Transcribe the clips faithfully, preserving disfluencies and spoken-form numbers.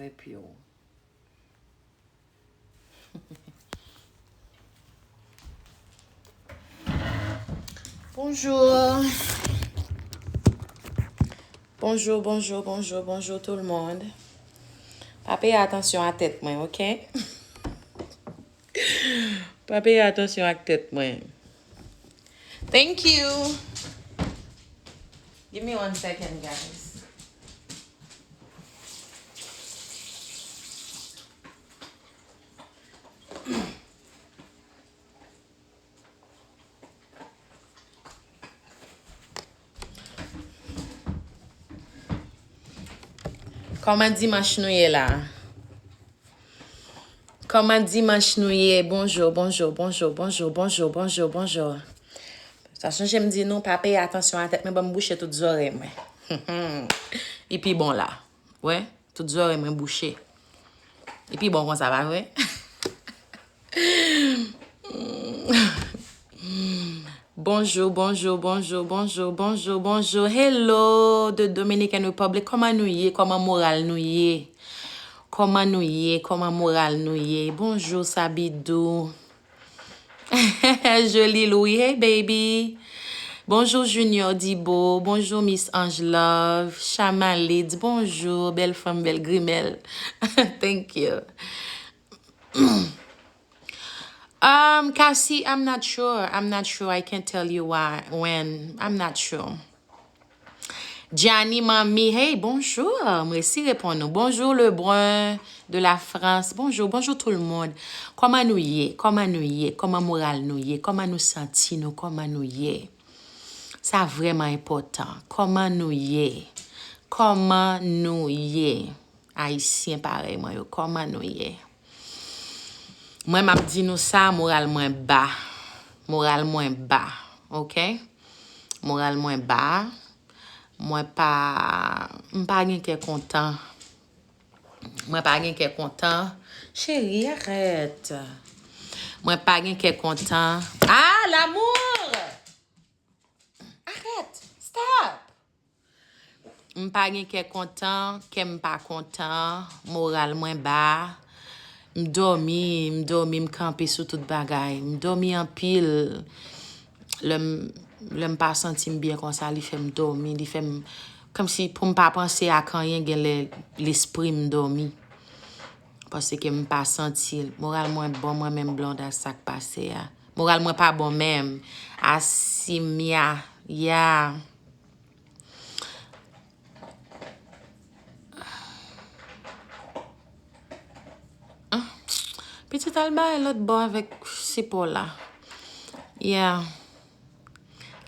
Epi w. Bonjou. Bonjou, bonjou, bonjou, bonjou tout le monde. Pa peye atansyon a tèt mwen, oke? Pa peye atansyon ak tèt mwen. Thank you. Give me one second, guys. Kòman dimanch nou ye la? Kòman dimanch nou ye? Bonjou, bonjou, bonjou, bonjou, bonjou, bonjou, bonjou. Sa sonje m di nou, pa peye atansyon a tèt mwen, ban m bouche tout zòrèy mwen. Li pi bon la. Wè, tout zòrèy mwen bouche. Li pi bon konsa, pa vre? Bonjou, bonjou, bonjou, bonjou, bonjou, bonjou. Hello, the Dominican Republic. Kòman nou ye? Kòman moral nou ye? Kòman nou ye? Kòman moral nou ye? Bonjou, Sabidou. Jolie Louis, hey baby. Bonjou, Junior Dibo. Bonjou, Miss Ange Love. Chama Leeds, bonjou. Bèl fanm, bèl grimèl. Thank you. Um, Cassie, I'm not sure. I'm not sure. I can't tell you why, when. I'm not sure. Gianni, manmi, hey, bonjou. M resi reponn nou. Bonjou, Lebrun de la France. Bonjou, bonjou tout le monde. Kòman nou ye? Kòman nou ye? Kòman moral nou ye? Kòman nou santi nou? Kòman nou ye? Sa vrèman enpòtan. Kòman nou ye? Kòman nou ye? Ayisyen parèy mwen yo, kòman nou ye? Mwen, m ap di nou sa, moral mwen ba. Moral mwen ba, oke? Moral mwen ba. Mwen pa, m pa gen kè kontan. Mwen pa gen kè kontan. Cheri, arèt. Mwen pa gen kè kontan. Ah, l'amour! Arèt! Stop! M pa gen kè kontan, kè m pa kontan, moral mwen ba. M dòmi, m dòmi, m kanpe sou tout bagay. M dòmi anpil. Lè m, lè m pa santi m byen konsa, li fè m dòmi, li fè m, kòmsi pou m pa panse ak anyen, genlè lespri m dòmi. Paske m pa santi l. Moral mwen bon, mwen menm Blonda, sa k pase a. Moral mwen pa bon menm. Asimya, ya. Ah, pitit al bay lòt bò avèk sipò la. Yeah.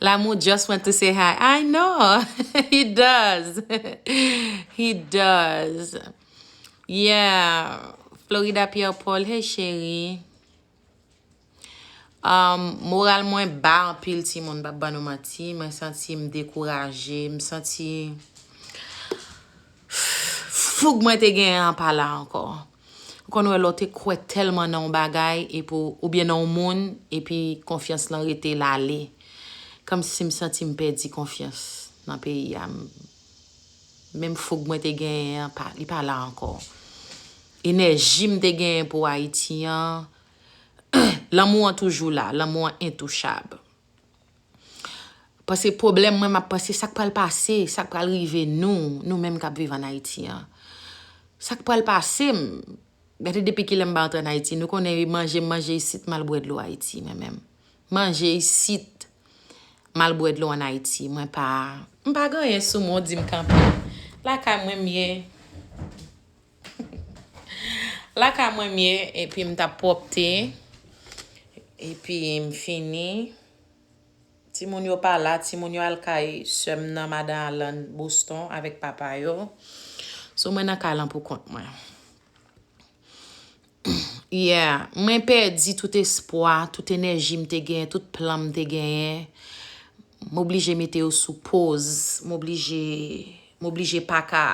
L'amour just want to say hi. I know. He does. He does. Yeah. Florida Pierre Paul, hey chérie. Um, moral mwen ba anpil, timoun, p ap ban nou manti. Mwen santi m dekouraje, m santi foug mwen te genyen an pa la ankò. Ou konn wè lè w te kwè tèlman nan yon bagay, epi w, oubyen nan yon moun, epi konfyans lan rete l ale. Kòmsi m santi m pèdi konfyans nan peyi a. M, menm foug mwen te genyen an, pa, li pa la ankò. Enèji m te genyen pou Ayiti an, lanmou an toujou la, lanmou an entouchab. Paske pwoblèm mwen, m ap panse sa k pral pase, sa k pral rive nou, nou menm k ap viv ann Ayiti an. Sa k pral pase m? Gade depi kilè m pa antre ann Ayiti, nou konnen manje m manje isit, m al bwè dlo Ayiti, mwen menm. Manje isit, m al bwè dlo ann Ayiti, mwen pa, m pa gen anyen sou mwen, w di m kanpe. Lakay mwen m ye. Lakay mwen m ye, epi m t ap pwòpte, epi m fini. Timoun yo pa la, timoun yo al kay sè m nan, madan Alan, Boston, avèk papa yo. So, mwen nan kay lan pou kont mwen. Yeah, mwen pèdi tout espwa, tout enèji m te genyen, tout plan m te genyen. M oblije mete yo sou poz, m oblije, m oblije pa ka,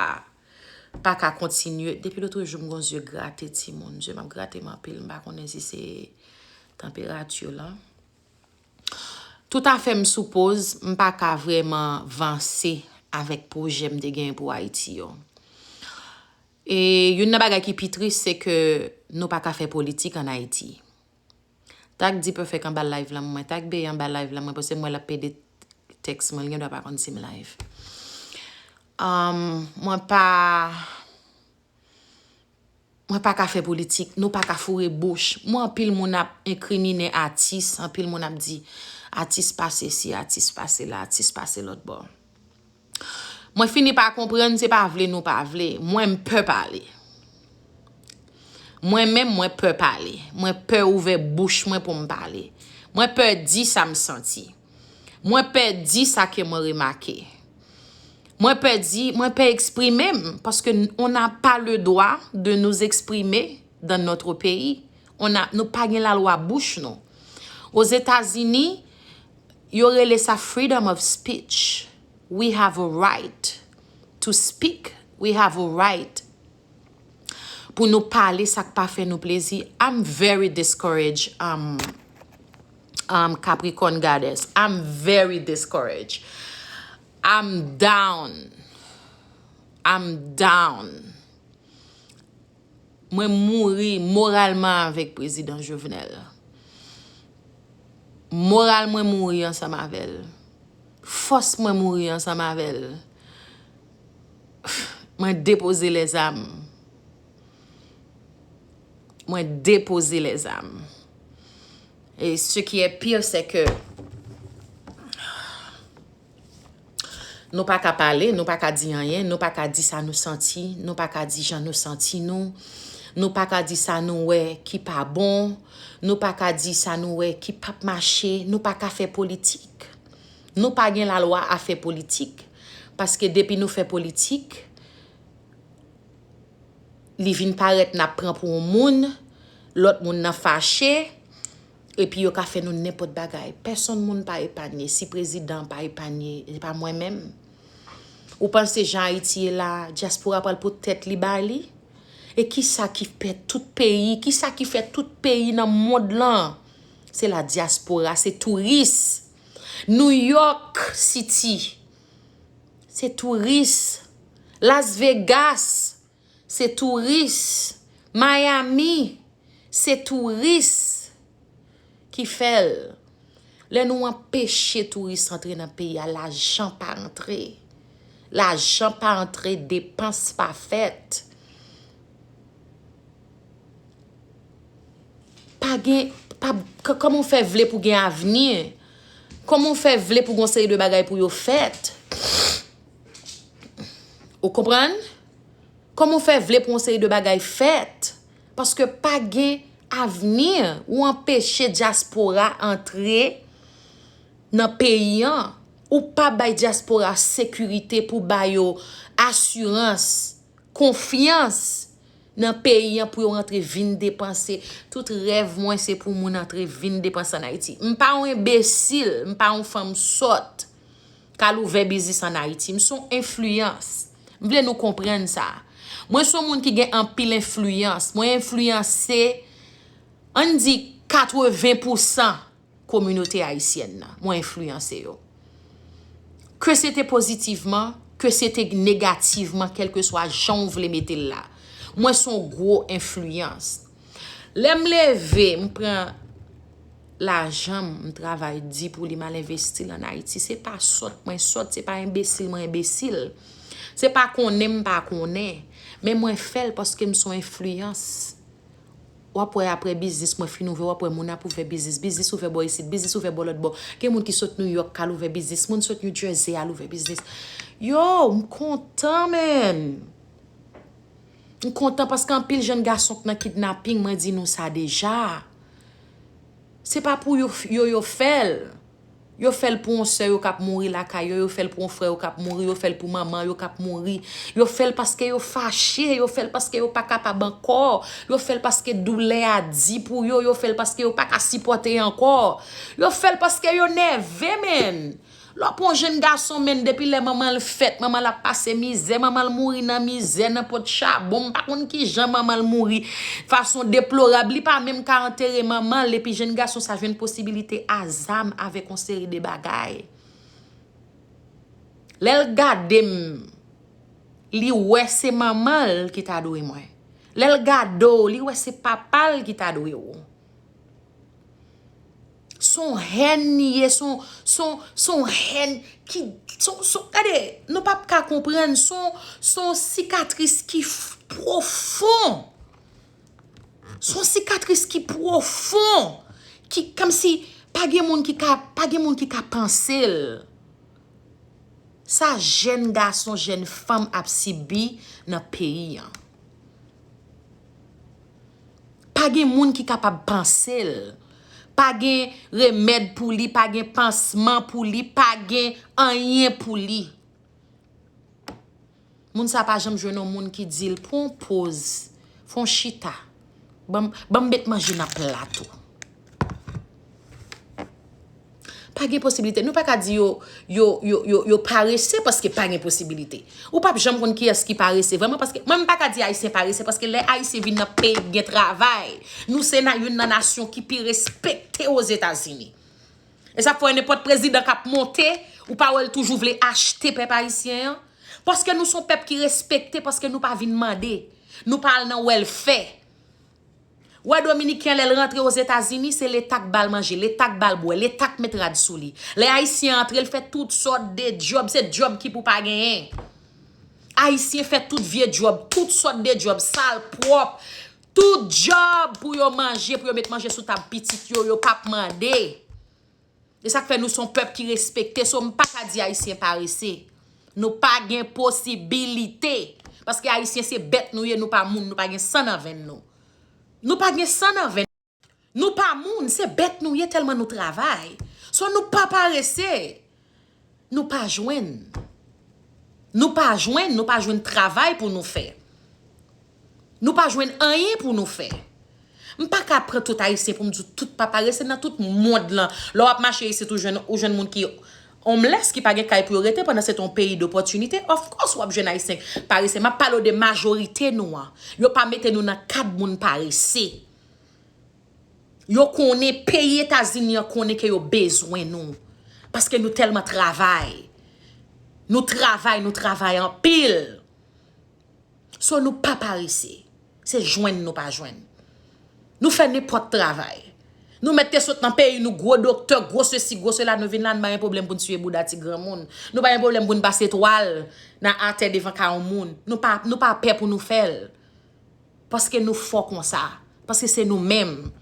pa ka kontinye. Depi lotrejou, m gon zye grate, timoun. Zye m ap grate m anpil, m pa konnen si se tanperati lan. Tout afè m sou poz, m pa ka vrèman vanse avèk pwojè m te genyen pou Ayiti yo. E youn nan bagay ki pi tris, se ke nou pa ka fè politik ann Ayiti. Tag di Perfect anba live lan mwen, tag Bey anba live lan mwen, paske m wè l ap pede tèks mwen, li gendwa pa konn si m live. Um, mwen pa, mwen pa ka fè politik, nou pa ka foure bouch. Mwen anpil moun ap enkrimine atis, anpil moun ap di atis pa sesi, atis pa sela, atis pa se lòt bò. Mwen fini pa konprann, se pa vle nou pa vle. Mwen, m pè pale. Mwen menm, mwen pè pale. Mwen pè ouvè bouch mwen pou m pale. Mwen pè di sa m santi. Mwen pè di sa ke mwen remake. Mwen pè di, mwen pè eksprime m, paske n- on n'a pas le droit de nous exprimer dans notre pays. On a, nou pa gen lalwa bouch nou. Ozetazini, yo rele sa freedom of speech. We have a right to speak. We have a right pou nou pale sa k pa fè nou plezi. I'm very discouraged, um, um, Capricorn goddess. I'm very discouraged. I'm down. I'm down. Mwen mouri moralman avèk Prezidan Jovenel. Moral mwen mouri ansanm avè l. Fòs mwen mouri ansanm avè l. Mwen depoze lèzam. Mwen depoze lèzam. E ce qui est pire, c'est que nou pa ka pale, nou pa ka di anyen, nou pa ka di sa nou santi, nou pa ka di jan nou santi nou, nou pa ka di sa nou wè ki pa bon, nou pa ka di sa nou wè ki p ap mache, nou pa ka fè politik. Nou pa gen lalwa a fè politik. Paske depi nou fè politik, li vin parèt n ap pran pou yon moun, lòt moun nan fache, epi yo ka fè nou nenpòt bagay. Pèsonn moun pa epanye. Si prezidan pa epanye, e pa mwen menm. Ou panse jan Ayiti ye la, dyaspora pral pot tèt li bay li? E kisa ki fè tout peyi, kisa ki fè tout peyi nan mond lan? Se la dyaspora, se touris. New York City, se touris. Las Vegas, se touris. Miami, se touris ki fè l. Lè nou anpeche touris antre nan peyi a, lajan pa antre. Lajan pa antre, depans pa fèt. Pa gen, pa, k- kòman w fè vle pou gen avni? Kòman w fè vle pou gon seri de bagay pou yo fèt? Ou konprann? Kòman w fè vle pou yon seri de bagay fèt? Paske pa gen avni, ou anpeche dyaspora antre nan peyi an. Ou pa bay dyaspora sekirite pou ba yo asirans, konfyans nan peyi an pou yo rantre vin depanse. Tout rèv mwen se pou moun antre vin depanse ann Ayiti. M pa yon enbesil, m pa yon fanm sòt k al ouvè biznis ann Ayiti. M se yon enfliyans. M vle nou konprann sa. Mwen se yon moun ki gen anpil enfliyans. Mwen enfliyanse, ann di, katreven pousan kominote ayisyèn nan. Mwen enfliyanse yo. Ke se te pozitivman, ke se te negativman, kèlkeswa jan w vle mete l la. Mwen se yon gwo enfliyans. Lè m leve, m pran lajan m, m travay di pou li, m al envesti l ann Ayiti. Se pa sòt mwen sòt, se pa enbesil mwen enbesil. Se pa konnen m pa konnen. Men mwen fè l paske m se yon enfliyans. W ap wè apre biznis mwen fin ouvè, w ap wè moun ap ouvè biznis, biznis ouvè bò isit, biznis ouvè bò lòt bò. Gen moun ki sot New York k al ouvè biznis, moun sot New Jersey al ouvè biznis. Yo, m kontan, man. M kontan paske anpil jèn gason k nan kidnaping, mwen di nou sa deja. Se pa pou yo, yo, yo fè l. Yo fè l pou yon sè yo k ap mouri lakay yo, yo fè l pou yon frè yo k ap mouri, yo fè l pou manman yo k ap mouri. Yo fè l paske yo fache, yo fè l paske yo pa kapab ankò. Yo fè l paske doulè a di pou yo, yo fè l paske yo pa ka sipòte ankò. Yo fè l paske yo nève, man. Lè w pran yon jèn gason, man, depi lè manman l fèt, manman l ap pase mizè, manman l mouri nan mizè, nan pot chabon, m pa konn kijan manman l mouri, fason deplorab, li pa menm ka antere manman l, epi jèn gason sa jwenn posibilite a zam avèk yon seri de bagay. Lè l gade m, Li wè se manman l ki ta dwe mwen. Lè l gade w, li wè se papa l ki ta dwe w. Se yon hèn li ye, se yon, se yon, se yon hèn ki, se yon, se yon, gade, nou p ap ka konprann, se yon, se yon sikatris ki f-, pwofon. Se yon sikatris ki pwofon, ki kòmsi pa gen moun ki ka, pa gen moun ki ka panse l. Sa jèn gason, jèn fanm ap sibi nan peyi an. Pa gen moun ki kapab panse l. Pa gen remèd pou li, pa gen pansman pou li, pa gen anyen pou li. Moun sa pa janm jwenn yon moun ki di l, pran yon poz, fè yon chita. Ban m, ban m met manje nan plat ou. Pa gen posibilite. Nou pa ka di yo, yo, yo, yo, yo parese paske pa gen posibilite. Ou p ap janm konn kiyès ki parese vrèman paske mwen m pa ka di Ayisyen parese paske lè Ayisyen vin nan peyi k gen travay, nou se na, youn nan nasyon ki pi respekte Ozetazini. E sa fè nenpòt prezidan k ap monte, ou pa wè l toujou vle achte pèp ayisyen an? Paske nou se yon pèp ki respekte, paske nou pa vin mande. Nou pa al nan wèlfè. Wè dominiken lè l rantre Ozetazini, se leta k ba l manje, leta k ba l bwè, leta k met rad sou li. Lè ayisyen antre, l fè tout sòt de djòb, se djòb ki pou pa genyen. Ayisyen fè tout vye djòb, tout sòt de djòb, sal, pwòp, tout djòb pou yo manje, pou yo met manje sou tab pitit yo, yo p ap mande. E sa k fè nou se yon pèp ki respekte, so m pa ka di ayisyen parese. Nou pa gen posibilite. Paske ayisyen se bèt nou ye, nou pa moun, nou pa gen san nan venn nou. Nou pa gen san nan venn. Nou pa moun, se bèt nou ye tèlman nou travay. So nou pa parese. Nou pa jwenn. Nou pa jwenn, nou pa jwenn travay pou nou fè. Nou pa jwenn anyen pou nou fè. M pa ka pran tout ayisyen pou m di w tout pa parese nan tout mond lan. Lè w ap mache isit ou jwenn, ou jwenn moun ki homeless, ki pa gen kay pou yo rete, pandan se te yon peyi dopòtinite. Of course w ap jwenn ayisyen parese. M ap pale w de majorite nou an. Yo pa mete nou nan kad moun parese. Yo konnen peyi Etazini an konnen ke yo bezwen nou. Paske nou tèlman travay. Nou travay, nou travay anpil. So nou pa parese. Se jwenn nou pa jwenn. Nou fè nenpòt travay. Nou mèt te sot nan peyi nou gwo doktè, gwo sesi, gwo sela, nou vin la, nou pa gen pwoblèm pou n siye bouda ti granmoun. Nou pa gen pwoblèm pou n pase twal nan atè devan kay yon moun. Nou pa, nou pa pè pou nou fè l. Paske nou fò konsa. Paske se nou menm.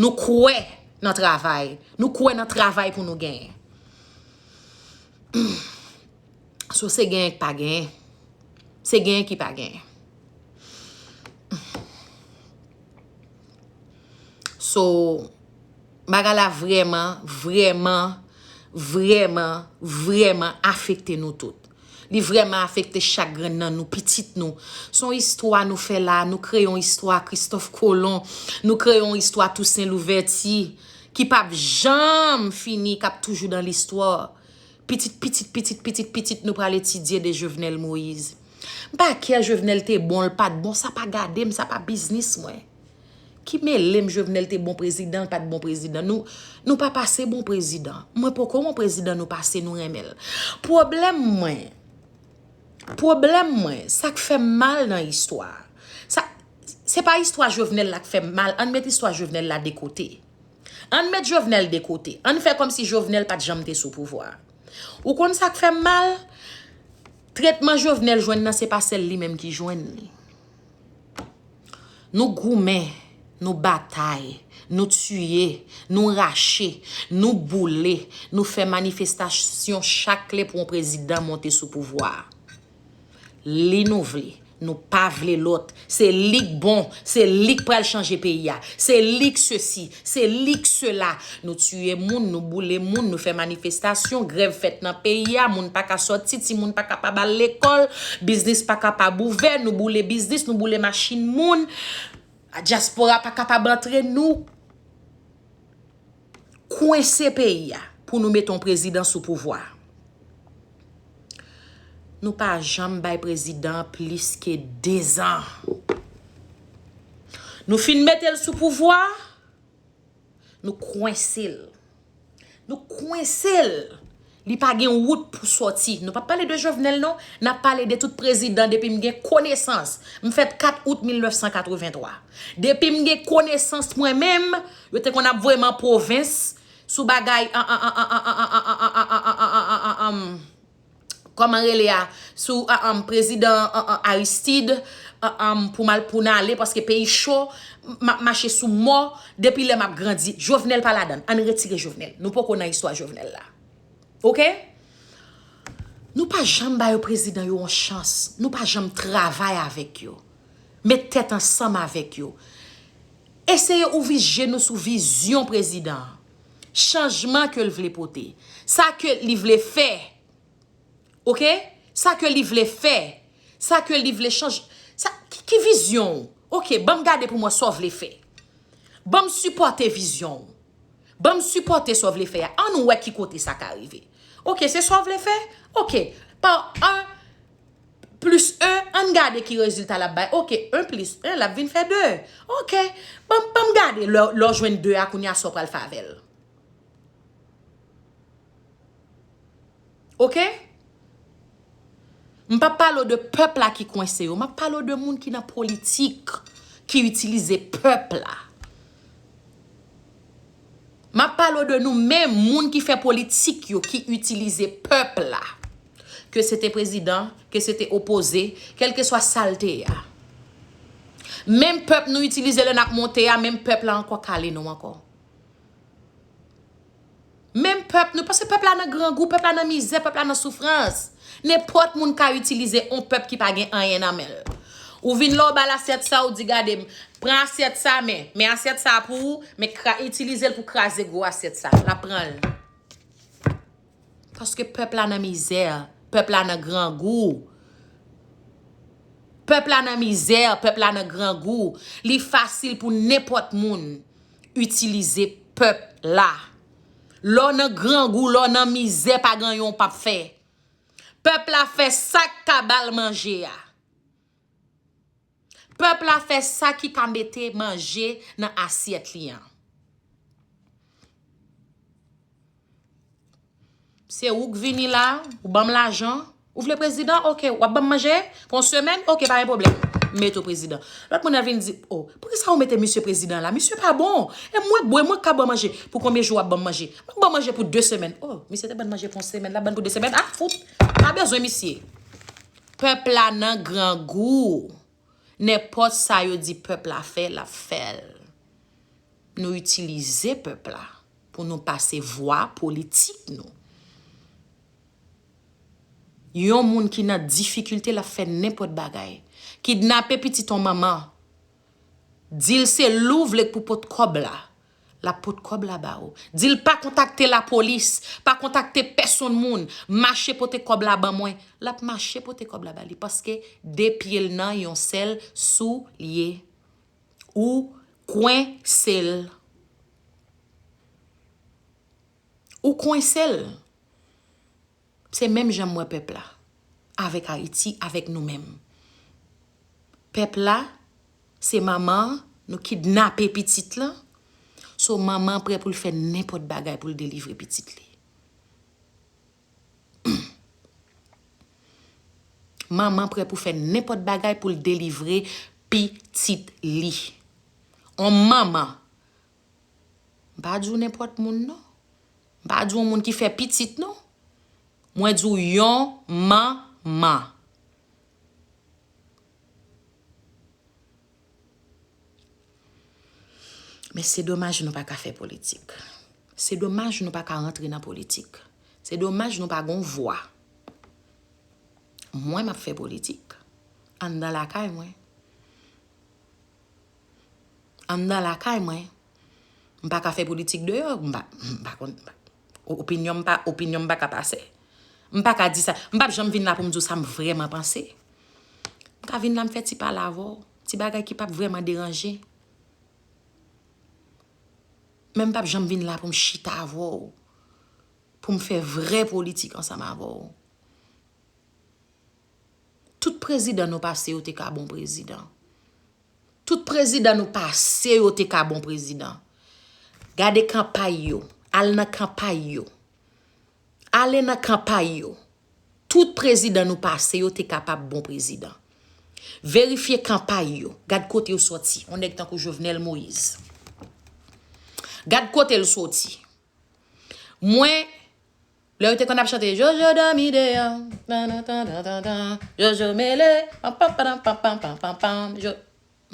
Nou kwè nan travay. Nou kwè nan travay pou nou genyen. So se genyen k pa genyen. Se genyen ki pa genyen. So, bagay la vrèman, vrèman, vrèman, vrèman afekte nou tout. Li vrèman afekte chak grenn nan nou, pitit nou. Se yon istwa nou fè la, nou kreye yon istwa Kristòf Kolon, nou kreye yon istwa Tousen Louvèti, ki p ap janm fini, k ap toujou nan listwa. Pitit, pitit, pitit, pitit, pitit, nou pral etidye de Jovenel Moïse. M pa kè Jovenel te bon, l pa t bon, sa pa gade m, sa pa biznis mwen. Ki mele m Jovenel te bon prezidan, l pa t bon prezidan. Nou, nou pa pase bon prezidan. Mwen poko wè yon prezidan nou pase, nou renmen l. Pwoblèm mwen, pwoblèm mwen, sa k fè m mal nan istwa. Sa, se pa istwa Jovenel la k fè m mal, ann met istwa Jovenel la de kote. Ann met Jovenel de kote. Ann fè kòmsi Jovenel pa t janm te sou pouvwa. Ou konn sa k fè m mal? Tretman Jovenel jwenn nan, se pa sèl li menm ki jwenn li. Nou goumen, nou batay, nou tiye, nou rache, nou boule, nou fè manifestasyon chak lè pou yon prezidan monte sou pouvwa a. Li nou vle. Nou pa vle lòt. Se li k bon. Se li k pral chanje peyi a. Se li k sesi. Se li k sela. Nou tiye moun, nou boule moun, nou fè manifestasyon, grèv fèt nan peyi a, moun pa ka sòti, timoun pa kapab al lekòl, biznis pa kapab ouvè, nou boule biznis, nou boule machin moun. Dyaspora pa kapab antre, nou kwense peyi a pou nou mete yon prezidan sou pouvwa. Nou pa janm bay prezidan plis ke dezan. Nou fin mete l sou pouvwa, nou kwense l. Nou kwense l. Li pa gen wout pou sòti. Nou p ap pale de Jovenel, non. N ap pale de tout prezidan depi m gen konesans. M fèt kat out mil nèf san katrevenntwa. Depi m gen konesans mwen menm, yo te konn ap voye m an pwovens sou bagay, kòman rele a, sou prezidan Aristide, pou m al, pou n ale, paske peyi cho, m ap mache sou mò depi lè m ap grandi. Jovenel pa ladan l. Ann retire Jovenel. Nou poko nan istwa Jovenel la. Oke? Nou pa janm ba yo prezidan yo yon chans. Nou pa janm travay avèk yo. Met tèt ansanm avèk yo. Eseye ouvri je nou sou vizyon prezidan an. Chanjman ke l vle pote. Sa ke li vle fè. Oke? Sa ke li vle fè. Sa ke li vle chanje. Sa, ki, ki vizyon w? Oke, ban m gade pou m wè sa w vle fè. Ban m sipòte vizyon w. Ban m sipòte sa w vle fè a. Ann wè ki kote sa ka rive. Oke, se sa w vle fè? Oke. Pa en plis en, ann gade ki rezilta l ap bay. Oke, en plis en, l ap vin fè de. Oke. Ban, ban m gade lè, lè w jwenn de a kounye a sa w pral fè avè l. Oke? M p ap pale w de pèp la ki kwense yo. M ap pale w de moun ki nan politik, ki itilize pèp la. M ap pale w de nou menm, moun ki fè politik yo, ki itilize pèp la. Ke se te prezidan, ke se te opoze, kèlkeswa sa l te ye a. Menm pèp nou itilize lè n ap monte a, menm pèp la ankò kale nou ankò. Menm pèp nou, paske pèp la nan grangou, pèp la nan mizè, pèp la nan soufrans. Nenpòt moun ka itilize yon pèp ki pa gen anyen nan men l. Ou vin la, w ba l asyèt sa, ou di, "Gade, pran asyèt sa, men, men asyèt sa pou ou, men kra-, itilize l pou kraze gwo asyèt sa." L ap pran l. Paske pèp la nan mizè, pèp la nan grangou. Pèp la nan mizè, pèp la nan grangou. Li fasil pou nenpòt moun itilize pèp la. Lè w nan grangou, lè w nan mizè, pa gen anyen w p ap fè. Pèp la fè sa k ka ba l manje a. Pèp la fè sa ki ka mete manje nan asyèt li an. Se ou k vini la, ou ban m lajan. Ou vle prezidan? Oke, w ap ban m manje pou yon semèn? Oke, pa gen pwoblèm. M mete w prezidan. Lòt moun nan vin di, "O, poukisa ou mete misye prezidan la? Misye pa bon. E mwen k bon, e mwen k ka ban manje. Pou konbyen jou w ap ban m manje?" Mwen k ban manje pou de semèn. O, misye te ban manje pou yon semèn, l ap ban pou de semèn. A, fout. Pa bezwen misye. Pèp la nan grangou. Nenpòt sa yo di pèp la fè, l ap fè l. Nou itilize pèp la pou nou pase vwa politik nou. Yon moun ki nan difikilte, l ap fè nenpòt bagay. Kidnape pitit yon manman. Di l se li w vle pou pot kòb la. L ap pot kòb la ba ou. Di l pa kontakte lapolis, pa kontakte pèsonn moun. Mache pote kòb la ban mwen. L ap mache pote kòb la ba li paske de pye l nan yon sèl soulye. Ou kwense l. Ou kwense l. Se menm jan m wè pèp la. Avèk Ayiti, avèk nou menm. Pèp la, se manman an, nou kidnape pitit lan. So, manman an prè pou l fè nenpòt bagay pou l delivre pitit li. Manman prè pou fè nenpòt bagay pou l delivre pitit li. On manman. M pa di w nenpòt moun, non. M pa di w moun ki fè pitit, non. Mwen di w yon manman. Men se domaj nou pa ka fè politik. Se domaj nou pa ka rantre nan politik. Se domaj nou pa gon vwa. Mwen, m ap fè politik. Anndan lakay mwen. Anndan lakay mwen. M pa ka fè politik deyò. M pa, m pa konn, opinyon m pa, opinyon m pa ka pase. M pa ka di sa. M p ap janm vin la pou m di w sa m vrèman panse. M ka vin la, m fè ti pale avè w. Ti bagay ki p ap vrèman deranje. Men m p ap janm vin la pou m chita avè w, pou m fè vrè politik ansanm avè w. Tout prezidan nou pase yo te ka bon prezidan. Tout prezidan nou pase yo te ka bon prezidan. Gade kanpay yo, al nan kanpay yo. Ale nan kanpay yo. Tout prezidan nou pase yo te kapab bon prezidan. Verifye kanpay yo. Gad kote yo soti. Yon nèg tankou Jovenel Moïse. Gad kote l soti. Mwen, lè yo te konn ap chante Jojo dòmi deyò, tan, tan, tan, tan, tan, tan, Jojo mele, pam, pam, pam, pam, pam, pam, pam, pam, Jo-,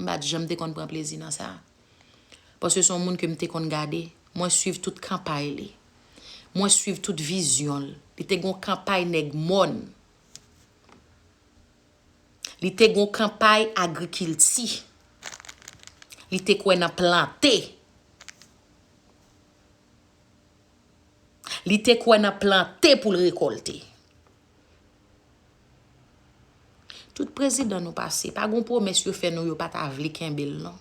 m pa t janm te konn pran plezi nan sa. Paske se yon moun ke m te konn gade. Mwen swiv tout kanpay li. Mwen swiv tout vizyon l. Li te gon kanpay nèg mòn. Li te gon kanpay agrikilti. Li te kwè nan plante. Li te kwè nan plante pou l rekòlte. Tout prezidan nou pase, pa gon pwomès yo fè nou yo pa ta vle kenbe l non.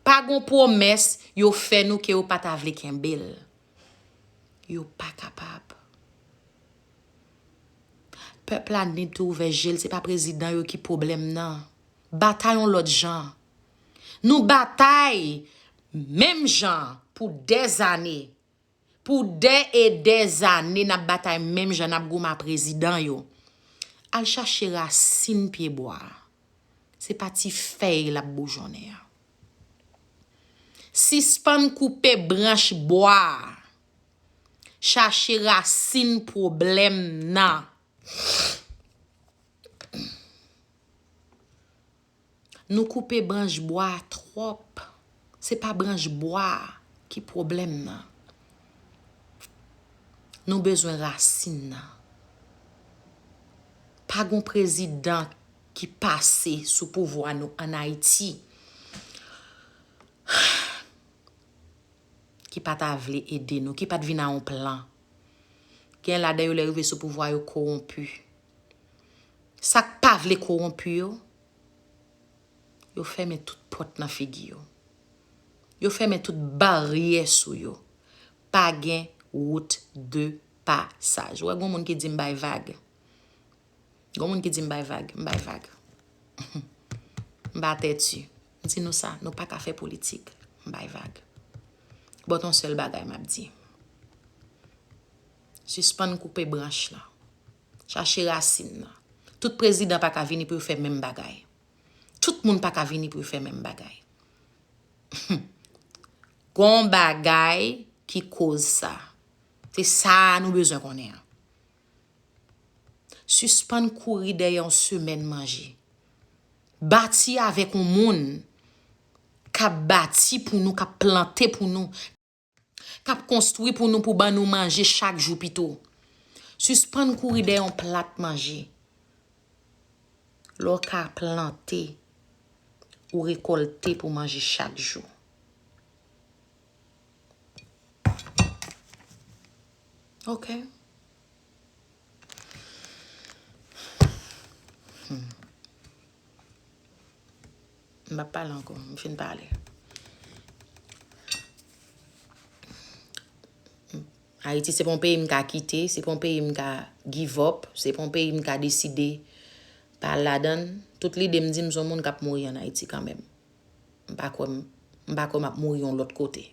Pa gon pwomès yo fè nou ke yo pa ta vle kenbe l. Yo pa kapab. Pèp la need to ouvè je l, se pa prezidan yo ki pwoblèm nan. Batay yon lòt jan. Nou batay menm jan pou dèzane. Pou dè e dèzane, n ap batay menm jan, n ap goumen a prezidan yo. Al chache rasin pye bwa a. Se pa ti fèy l ap boujonnen an. Sispann koupe branch bwa a. Chache rasin pwoblèm nan. Nou koupe branch bwa a twòp. Se pa branch bwa a ki pwoblèm nan. Nou bezwen rasin nan. Pa gon prezidan ki pase sou pouvwa nou ann Ayiti ki pa ta vle ede nou, ki pa t vin a yon plan. Gen ladan yo lè rive sou pouvwa yo kowonpi. Sa k pa vle kowonpi yo, yo fèmen tout pòt nan figi yo. Yo fèmen tout baryè sou yo. Pa gen wout de pasaj. Ou wè gon moun ki di m bay vag. Gon moun ki di m bay vag, m bay vag. M pa tèti. M di nou sa, nou pa ka fè politik. M bay vag. Bon, yon sèl bagay m ap di. Sispann koupe branch lan. Chache rasin nan. Tout prezidan pa ka vini pou yo fè menm bagay. Tout moun pa ka vini pou yo fè menm bagay. Gon bagay ki koz sa. Se sa nou bezwen konnen an. Sispann kouri dèyè yon semèn manje. Bati avèk yon moun k ap bati pou nou, k ap plante pou nou, k ap konstwi pou nou, pou ban nou manje chak jou pito. Sispann kouri dèyè yon plat manje. Lè w ka plante, ou rekòlte pou manje chak jou. Ok. Hmm. M p ap pale ankò, m fin pale. Ayiti se pa yon peyi m ka kite, se pa yon peyi m ka give up, se pa yon peyi m ka deside pa al ladan l. Tout lide m di m se yon moun k ap mouri ann Ayiti kanmenm. M pa kwè m, m pa kwè m ap mouri yon lòt kote.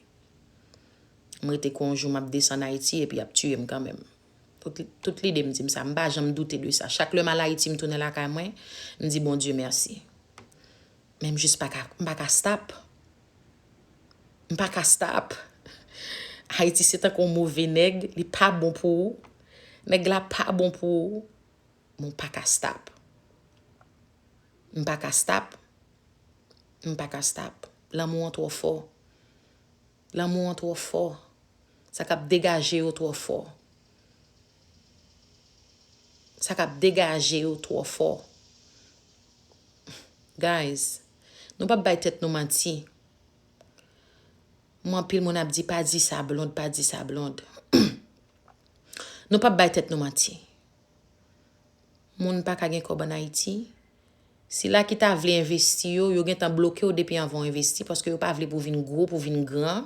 M rete kwè yon jou m ap desann Ayiti epi y ap tiye m kanmenm. Tout, tout lide m di m sa, m pa janm doute de sa. Chak lè m al Ayiti, m tounen lakay mwen, m di Bondye mèsi. Men m jis pa ka, m pa ka stop. M pa ka stop. Ayiti se tankou yon move nèg, li pa bon pou ou. Nèg la pa bon pou ou. Men w pa ka stop. M pa ka stop. M pa ka stop. Lanmou an twò fò. Lanmou an twò fò. Sa k ap degaje yo twò fò. Sa k ap degaje yo twò fò. Guys, nou p ap bay tèt nou manti. M wè anpil moun ap di, "Pa di sa, Blonde, pa di sa, Blonde." Nou p ap bay tèt nou manti. Moun pa ka gen kòb ann Ayiti. Sila ki ta vle envesti yo, yo gentan bloke w depi anvan w envesti, paske yo pa vle pou w vin gwo, pou w vin gran.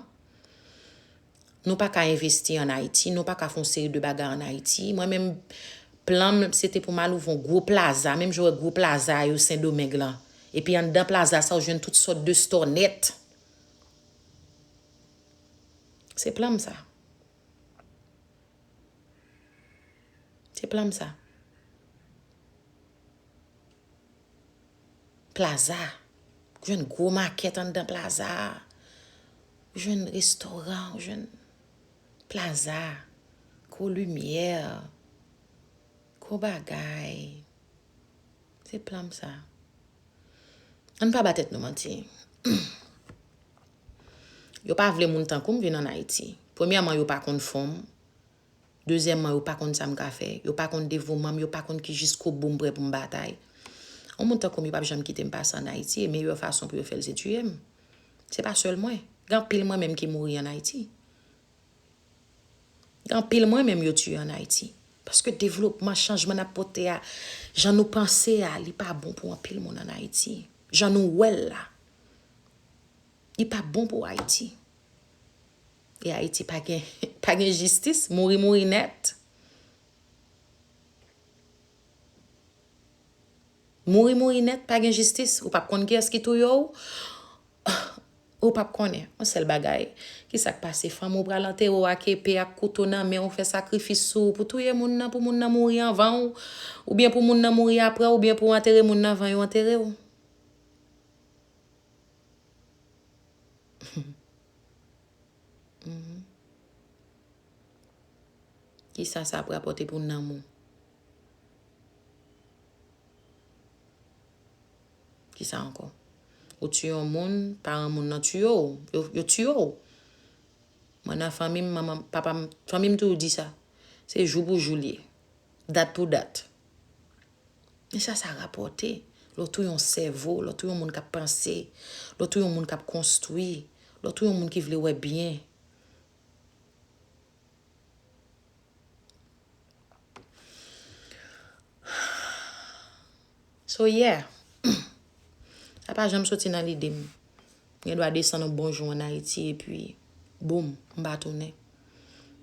Nou pa ka envesti ann Ayiti, nou pa ka fè yon seri de bagay ann Ayiti. Mwen menm, plan m, se te pou m al ouvri yon gwo plaza, menm jan w wè gwo plaza yo Sendomeng lan. Epi anndan plaza sa, w jwenn tout sòt de store nèt. Se plan m sa. Se plan m sa. Plaza. Ou jwenn gwo makèt anndan Plaza. Ou jwenn restoran, ou jwenn Plaza. Gwo limyè. Gwo bagay. Se plan m sa. Ann pa ba tèt nou manti. Yo pa vle moun tankou m vin ann Ayiti. Premyèman, yo pa konn fon m. Dezyèmman, yo pa konn sa m ka fè. Yo pa konn devouman m, yo pa konn ki jiskobou m prè pou m batay. Yon moun tankou m, yo p ap janm kite m pase ann Ayiti, e meyè fason pou yo fè l, se tiye m. Se pa sèl mwen. Gen anpil mwen menm ki mouri ann Ayiti. Gen anpil mwen menm yo tiye ann Ayiti. Paske devlopman, chanjman n ap pote a, jan nou panse a, li pa bon pou anpil moun ann Ayiti. Jan nou wè l la. Li pa bon pou Ayiti. E Ayiti pa gen, pa gen jistis, mouri, mouri nèt. Mouri, mouri nèt, pa gen jistis. Ou p ap konn kiyès ki touye w. Ou p ap konnen. Yon sèl bagay. Kisa k pase? Fanmi w pral antere w ak epe, ak kouto nan men w, fè sakrifis sou ou pou touye moun nan, pou moun nan mouri anvan w, oubyen pou moun nan mouri apre w, oubyen pou w antere moun nan anvan yo antere w. Mhm. Kisa sa ap rapòte pou nanm ou? Kisa ankò? Ou tiye yon moun, paran moun nan tiye w, yo, yo tiye w. Mwen nan fanmi m, manman, papa m, fanmi m toujou di sa. Se jou pou jou l ye. Dat pou dat. Men sa sa rapòte. Lè w touye yon sèvo, lè w touye yon moun k ap panse, lè w touye yon moun k ap konstwi, lè w touye yon moun ki vle wè byen. So, yeah. Sa pa janm soti nan lide m. M gen dwa desann yon bon jou ann Ayiti, epi, boum, m pa tounen.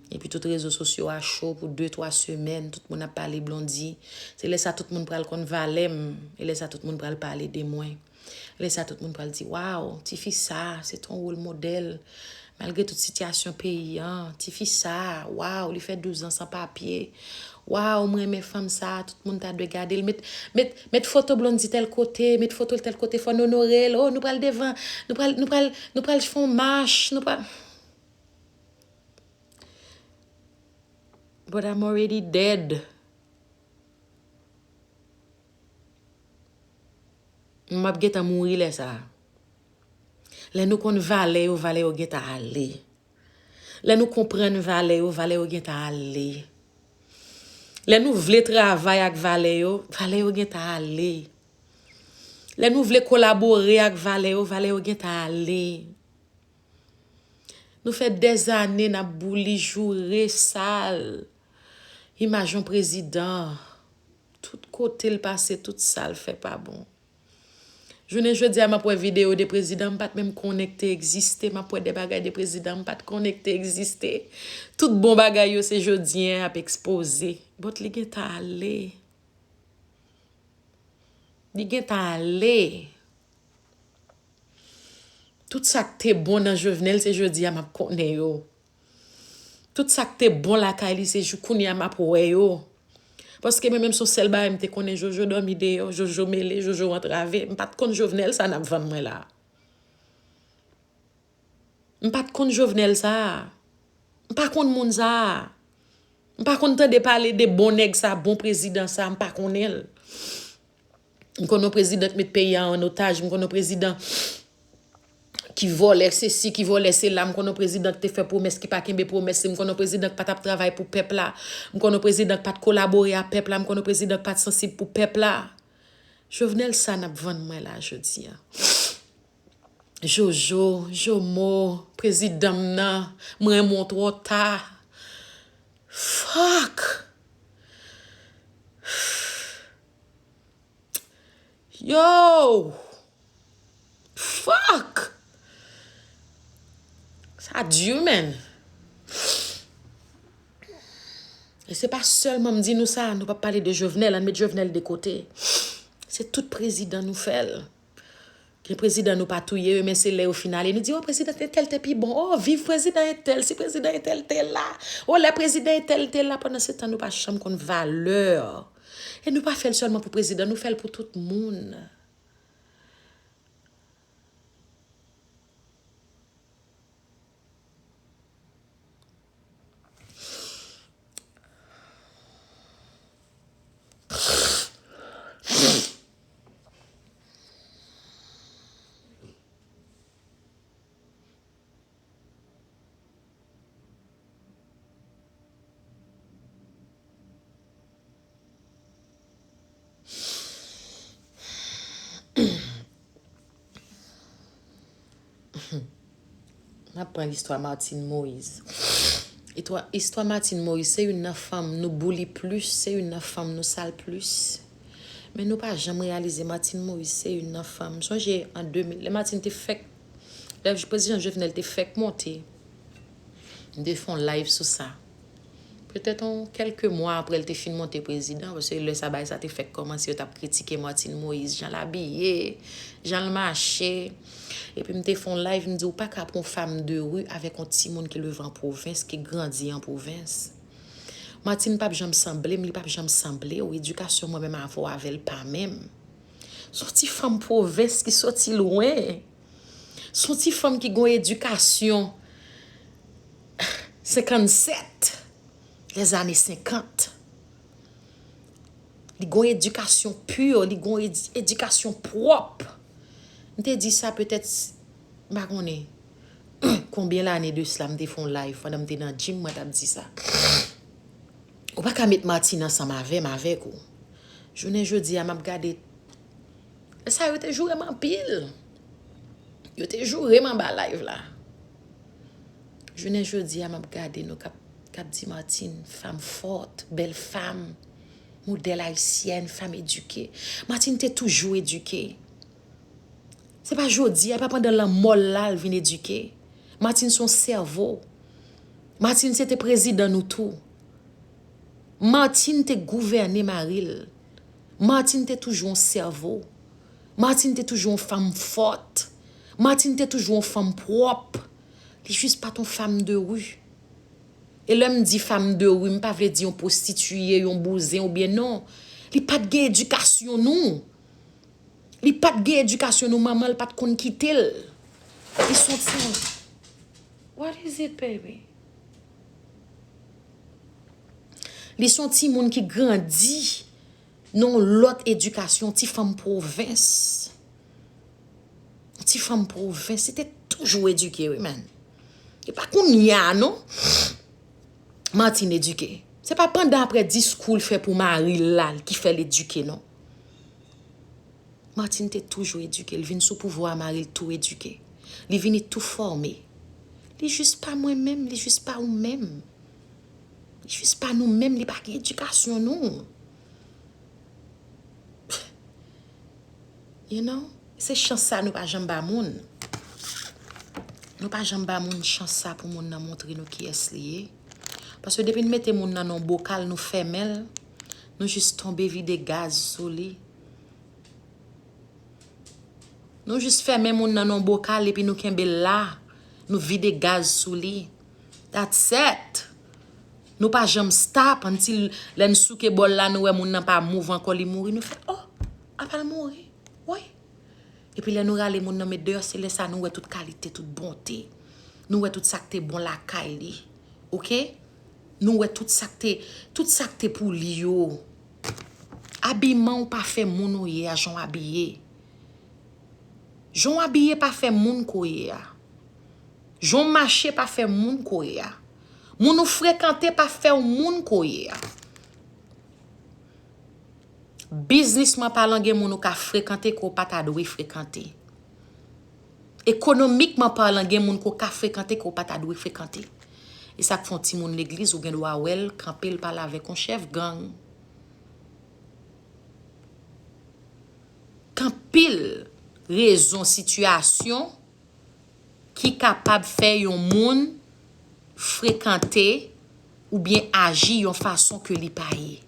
Epi tout rezo sosyo a cho pou de, twa semèn, tout moun ap pale Blondy. Se lè sa tout moun pral konn valè m, e lè sa tout moun pral pale de mwen. Lè sa tout moun pral di, "Waw, tifi sa, se t on wòl modèl. Malgre tout sitiyasyon peyi an, tifi sa, waw, li fè douz an san papye. Waw, mwen renmen fanm sa, tout moun ta dwe gade l." Met, met, met foto Blondy tèl kote, met foto l tèl kote, fò n onore l. Oh, nou pral devan, nou pral, nou pral, nou pral fè yon mach, nou pral. But I'm already dead. M ap gentan mouri lè sa a. Lè nou konn valè yo, valè yo gentan ale. Lè nou konprann valè yo, valè yo gentan ale. Lè nou vle travay ak valè yo, valè yo gentan ale. Lè nou vle kolabore ak valè yo, valè yo gentan ale. Nou fè dèzane n ap bouli, joure, sal imaj yon prezidan. Tout kote l pase, tout sa l fè pa bon. Jounen jodi a, m ap wè videyo de prezidan m pa t menm konnen k te egziste. M ap wè de bagay de prezidan m pa t konnen k te egziste. Tout bon bagay yo, se jodi a y ap ekspoze. But li gentan ale. Li gentan ale. Tout sa k te bon nan Jovenel, se jodi a m ap konnen yo. Tout sa k te bon lakay li, se jou kounye a m ap wè yo. Paske mwen menm, se yon sèl bagay m te konnen, Jojo dòmi deyò, Jojo mele, Jojo antrave. M pa t konn Jovenel sa n ap vann mwen la. M pa t konn Jovenel sa a. M pa konn moun sa a. M pa konn tande pale de bon nèg sa, bon prezidan sa, m pa konnen l. M konn yon prezidan k met peyi a an otaj, m konn yon prezidan ki vòlè sesi, ki vòlè sela, m konn yon prezidan k te fè pwomès ki pa kenbe pwomès li, m konn yon prezidan k pa t ap travay pou pèp la, m konn yon prezidan k pa t kolabore a pèp la, m konn yon prezidan k pa t sansib pou pèp la. Jovenel sa n ap vann mwen la jodi a. Jojo, Jomo, prezidan m nan, m renmen w twò ta. Fuck! Yo! Fuck! Sa di, man. E se pa sèlman m di nou sa, nou p ap pale de Jovenel, ann met Jovenel de kote. Se tout prezidan nou fè l. Gen prezidan nou pa touye yo, men se lè yo fin ale, nou di, o, prezidan entèl te pi bon. O, viv prezidan entèl, si prezidan entèl te la. O, lè prezidan entèl te la, pandan se tan nou pa janm konn valè. E nou pa fè l sèlman pou prezidan, nou fè l pou tout moun. M ap pran istwa Martine Moïse. Istwa, istwa Martine Moïse se youn nan fanm nou bouli plis, se youn nan fanm nou sal plis. Men nou pa janm reyalize Martine Moïse se youn nan fanm. Sonje an de mil, lè Martine te fèk, lè prezidan Jovenel te fèk monte, m te fè yon live sou sa. Petèt yon kèlke mwa apre l te fin monte prezidan, paske lè sa bagay sa te fèk kòmanse, yo t ap kritike Martine Moïse, jan l abiye, jan l mache. Epi m te fè yon live, m di, ou pa ka pran yon femme de rue avèk yon timoun ki leve an pwovens, ki grandi an pwovens. Martine p ap janm sanble m, li p ap janm sanble w. Edikasyon mwen menm avè w avè l pa menm. Se yon ti fanm pwovens ki soti lwen. Se yon ti fanm ki gen yon edikasyon senkannsèt, lèzane senkant. Li gen yon edikasyon pi, li gen yon edi-, edikasyon pwòp. M te di sa petèt, m pa konnen konbyen lane de sila, m te fè yon live pandan m te nan gym, mwen t ap di sa. Ou pa ka met Martine ansanm avè m, avèk ou. Jounen jodi a, m ap gade. Sa yo te joure m anpil. Yo te joure m anba live la. Jounen jodi a, m ap gade nou k ap, k ap di Martine, fanm fòt, bèl fanm, modèl ayisyèn, fanm edike. Martine te toujou edike. Se pa jodi a, e pa pandan lanmò l la l vin edike. Martine se yon sèvo. Martine se te prezidan nou tou. Martine te gouvène mari l. Martine te toujou yon sèvo. Martine te toujou yon fanm fòt. Martine te toujou yon fanm pwòp. Li jis pa t yon fanm de ri. E lè m di fanm de ri, m pa vle di yon pwostitiye, yon bouzen oubyen non. Li pa t gen edikasyon nou. Li pa t gen edikasyon nou, manman l pa t konn kite l. Li se yon timoun. What is it, baby? Li se yon timoun ki grandi nan yon lòt edikasyon, ti fanm pwovens. Ti fanm pwovens, li te toujou edike, wi, man. E pa kounye a, non. Martine edike. Se pa pandan apre diskou l fè pou mari l la ki fè l edike, non. Martine te toujou edike. L vin sou pouvwa a, mari l tou edike. Li vini tou fòme. Li jis pa mwen menm, li jis pa ou menm. Li jis pa nou menm, li pa gen edikasyon nou. You know? Se chans sa nou pa janm ba moun. Nou pa janm ba moun chans sa pou moun nan montre nou kiyès li ye. Paske depi n mete moun nan nan yon bokal, nou fèmen l, nou jis tonbe vide gaz sou li. Nou jis fèmen moun nan nan yon bokal epi nou kenbe l la. Nou vide gaz sou li. That's it. Nou pa janm stop, until lè n souke bòl la, nou wè moun nan pa move ankò, li mouri, nou fè, oh, apa l mouri? Woy. Epi lè nou rale moun nan met deyò, se lè sa nou wè tout kalite, tout bonte. Nou wè tout sa k te bon lakay li. Oke? Nou wè tout sa k te, tout sa k te pou li yo. Abiman w pa fè moun ou ye a, jan w abiye. Jan w abiye pa fè moun k ou ye a. Jan w mache pa fè moun k ou ye a. Moun ou frekante pa fè w moun k ou ye a. Biznisman palan, gen moun ou ka frekante ke w pa ta dwe frekante. Ekonomikman palan, gen moun ke w ka frekante ke w pa ta dwe frekante. E sa k fè yon timoun legliz, ou gen dwa wè l kanpe, l pale avèk yon chèf gang. Gen anpil rezon, sitiyasyon ki kapab fè yon moun frekante oubyen aji yon fason ke li pa ye.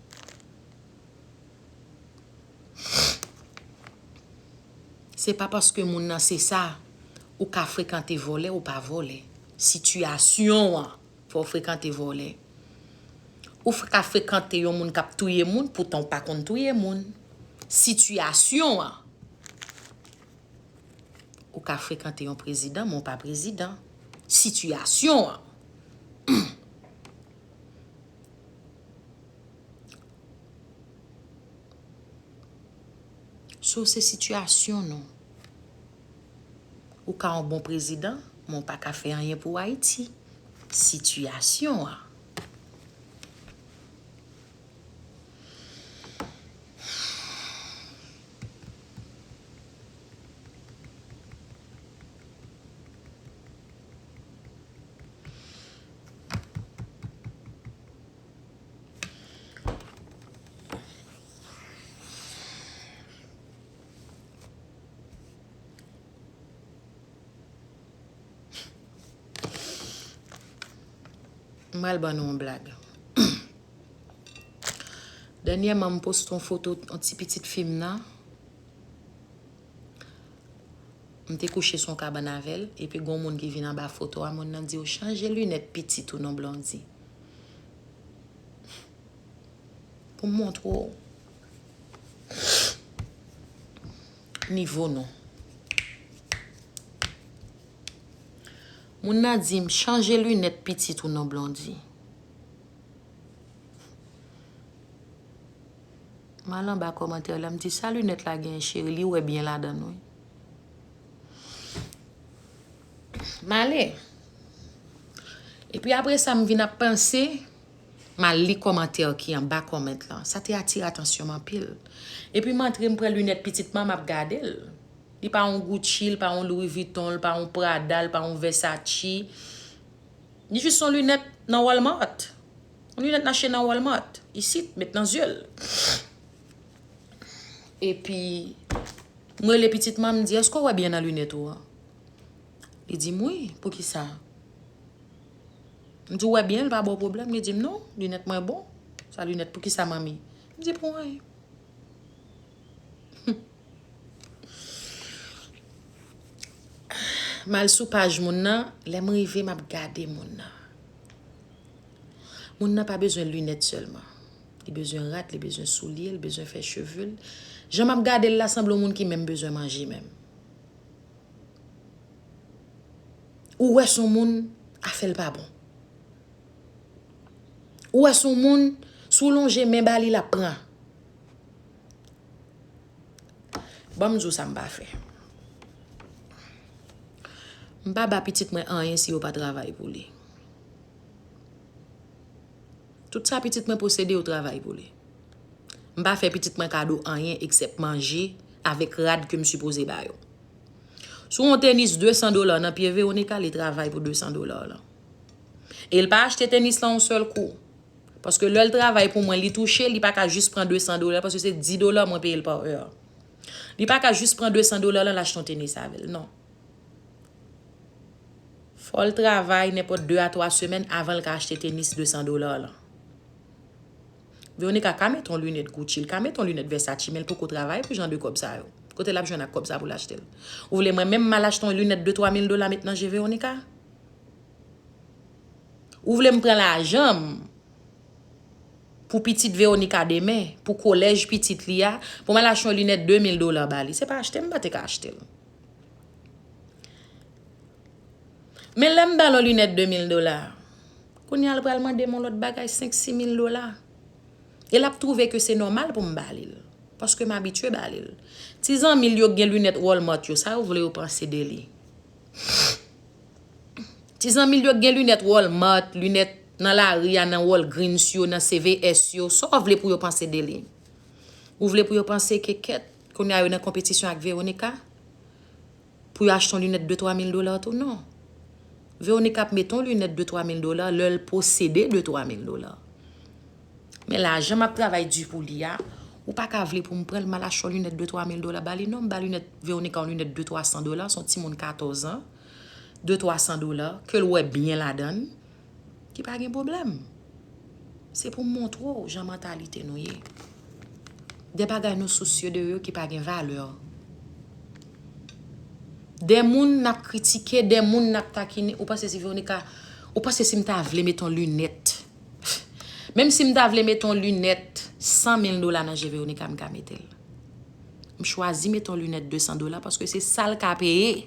Se pa paske moun nan se sa, ou ka frekante vòlè, ou pa vòlè. Sitiyasyon an fè w frekante vòlè. Ou ka frekante yon moun k ap touye moun, poutan w pa konn touye moun. Sitiyasyon an. Ou ka frekante yon prezidan, men w pa prezidan. Sitiyasyon an. So, se sitiyasyon nou. Ou ka yon bon prezidan, men w pa ka fè anyen pou Ayiti. Sitiyasyon an. M pral ban nou yon blag. Dènyèman, m poste yon foto yon ti pitit fi m nan. M te kouche sou yon kabann avè l, epi gon moun ki vin anba foto a, moun nan di w, "Chanje linèt pitit ou non, Blondy." Pou m montre w nivo nou. Moun nan di m, "Chanje linèt pitit ou non, Blondy." M al anba kòmantè la, m di, "Sa linèt la genyen, cheri, li wè byen ladan l, wi." M ale. Epi apre sa, m vin ap panse, m al li kòmantè ki anba kòmant lan. Sa te atire atansyon m anpil. Epi m antre, m pran linèt pitit mwen, m ap gade l. Li pa yon Gucci, li pa yon Louis Vuitton, li pa yon Prada, li pa yon Versace. Li jis yon linèt nan Walmart. Yon linèt n achte nan Walmart. Isit, met nan zye l. Epi, m rele pitit mwen, m di, "Èske w wè byen nan linèt ou an?" Li di m, "Wi, poukisa?" M di, "W wè byen, l pa ba w pwoblèm?" Li di m, "Non, linèt mwen bon." "Sa linèt, poukisa, manmi?" M di, "Pou anyen." M al sou paj moun nan, lè m rive, m ap gade moun nan. Moun nan pa bezwen linèt sèlman. Li bezwen rad, li bezwen soulye, li bezwen fè cheve l. Jan m ap gade l la, sanble yon moun ki menm bezwen manje menm. Ou wè s on moun, afè l pa bon. Ou wè s on moun, si w lonje men ba li, l ap pran. Ban m di w sa m pa fè. M pa ba pitit mwen anyen si yo pa travay pou li. Tout sa pitit mwen posede, yo travay pou li. M pa fè pitit mwen kado anyen eksèp manje avèk rad ke m sipoze ba yo. Si w wè yon tenis de san dola nan pye Veronica, li travay pou de san dola lan. E l pa achte tenis lan yon sèl kou. Paske lè l travay pou mwen, li touche, li pa ka jis pran de san dola, paske se dis dola mwen peye l pa è. Li pa ka jis pran de san dola lan, l achte yon tenis avè l. Non. Fò l travay nenpòt de a twa semèn avan l ka achte tenis de san dola lan. Veronica ka mete yon linèt Gucci, l ka mete yon linèt Versace, men l poko travay pou jan de kòb sa yo. Kote l ap jwenn ak kòb sa pou l achte l? Ou vle mwen menm m al achte yon linèt de twa mil dola met nan je Veronica? Ou vle m pran lajan m pou pitit Veronica demen, pou kolèj pitit li a, pou m al achte yon linèt de mil dola ba li? Se pa achte m pa te ka achte l. Men lè m ba l yon linèt de mil dola, kounye a l pral mande m yon lòt bagay senk, sis mil dola. E l ap twouve ke se nòmal pou m ba li l. Paske m abitye ba li l. Ti zanmi l yo k gen linèt Walmart yo, sa yo vle yo panse de li? Ti zanmi l yo k gen linèt Walmart, linèt nan lari a, nan Walgreens yo, nan C V S yo, sa w vle pou yo panse de li? Ou vle pou yo panse ke kèt, kounye a yo nan konpetisyon ak Veronica? Pou yo achte yon linèt de twa mil dola tou, non. Veronica ap mete yon linèt de twa mil dola lè l posede de twa mil dola. Men lajan m ap travay di pou li a, ou pa ka vle pou m pran l, m al achte yon linèt de twa mil dola ba li, non, m ba linèt Veronica yon linèt de twa san dola, s on timoun katòz an, de twa san dola, ke l wè byen ladan l, ki pa gen pwoblèm. Se pou m montre w jan mantalite nou ye. De bagay nou sousye de yo ki pa gen valè. De moun n ap kritike, de moun n ap takinen. Ou panse si Veronica, ou panse si m ta vle met yon linèt? Menm si m ta vle met yon linèt san mil dola nan je Veronica, m ka mete l. M chwazi met yon linèt de san dola paske se sa l ka peye.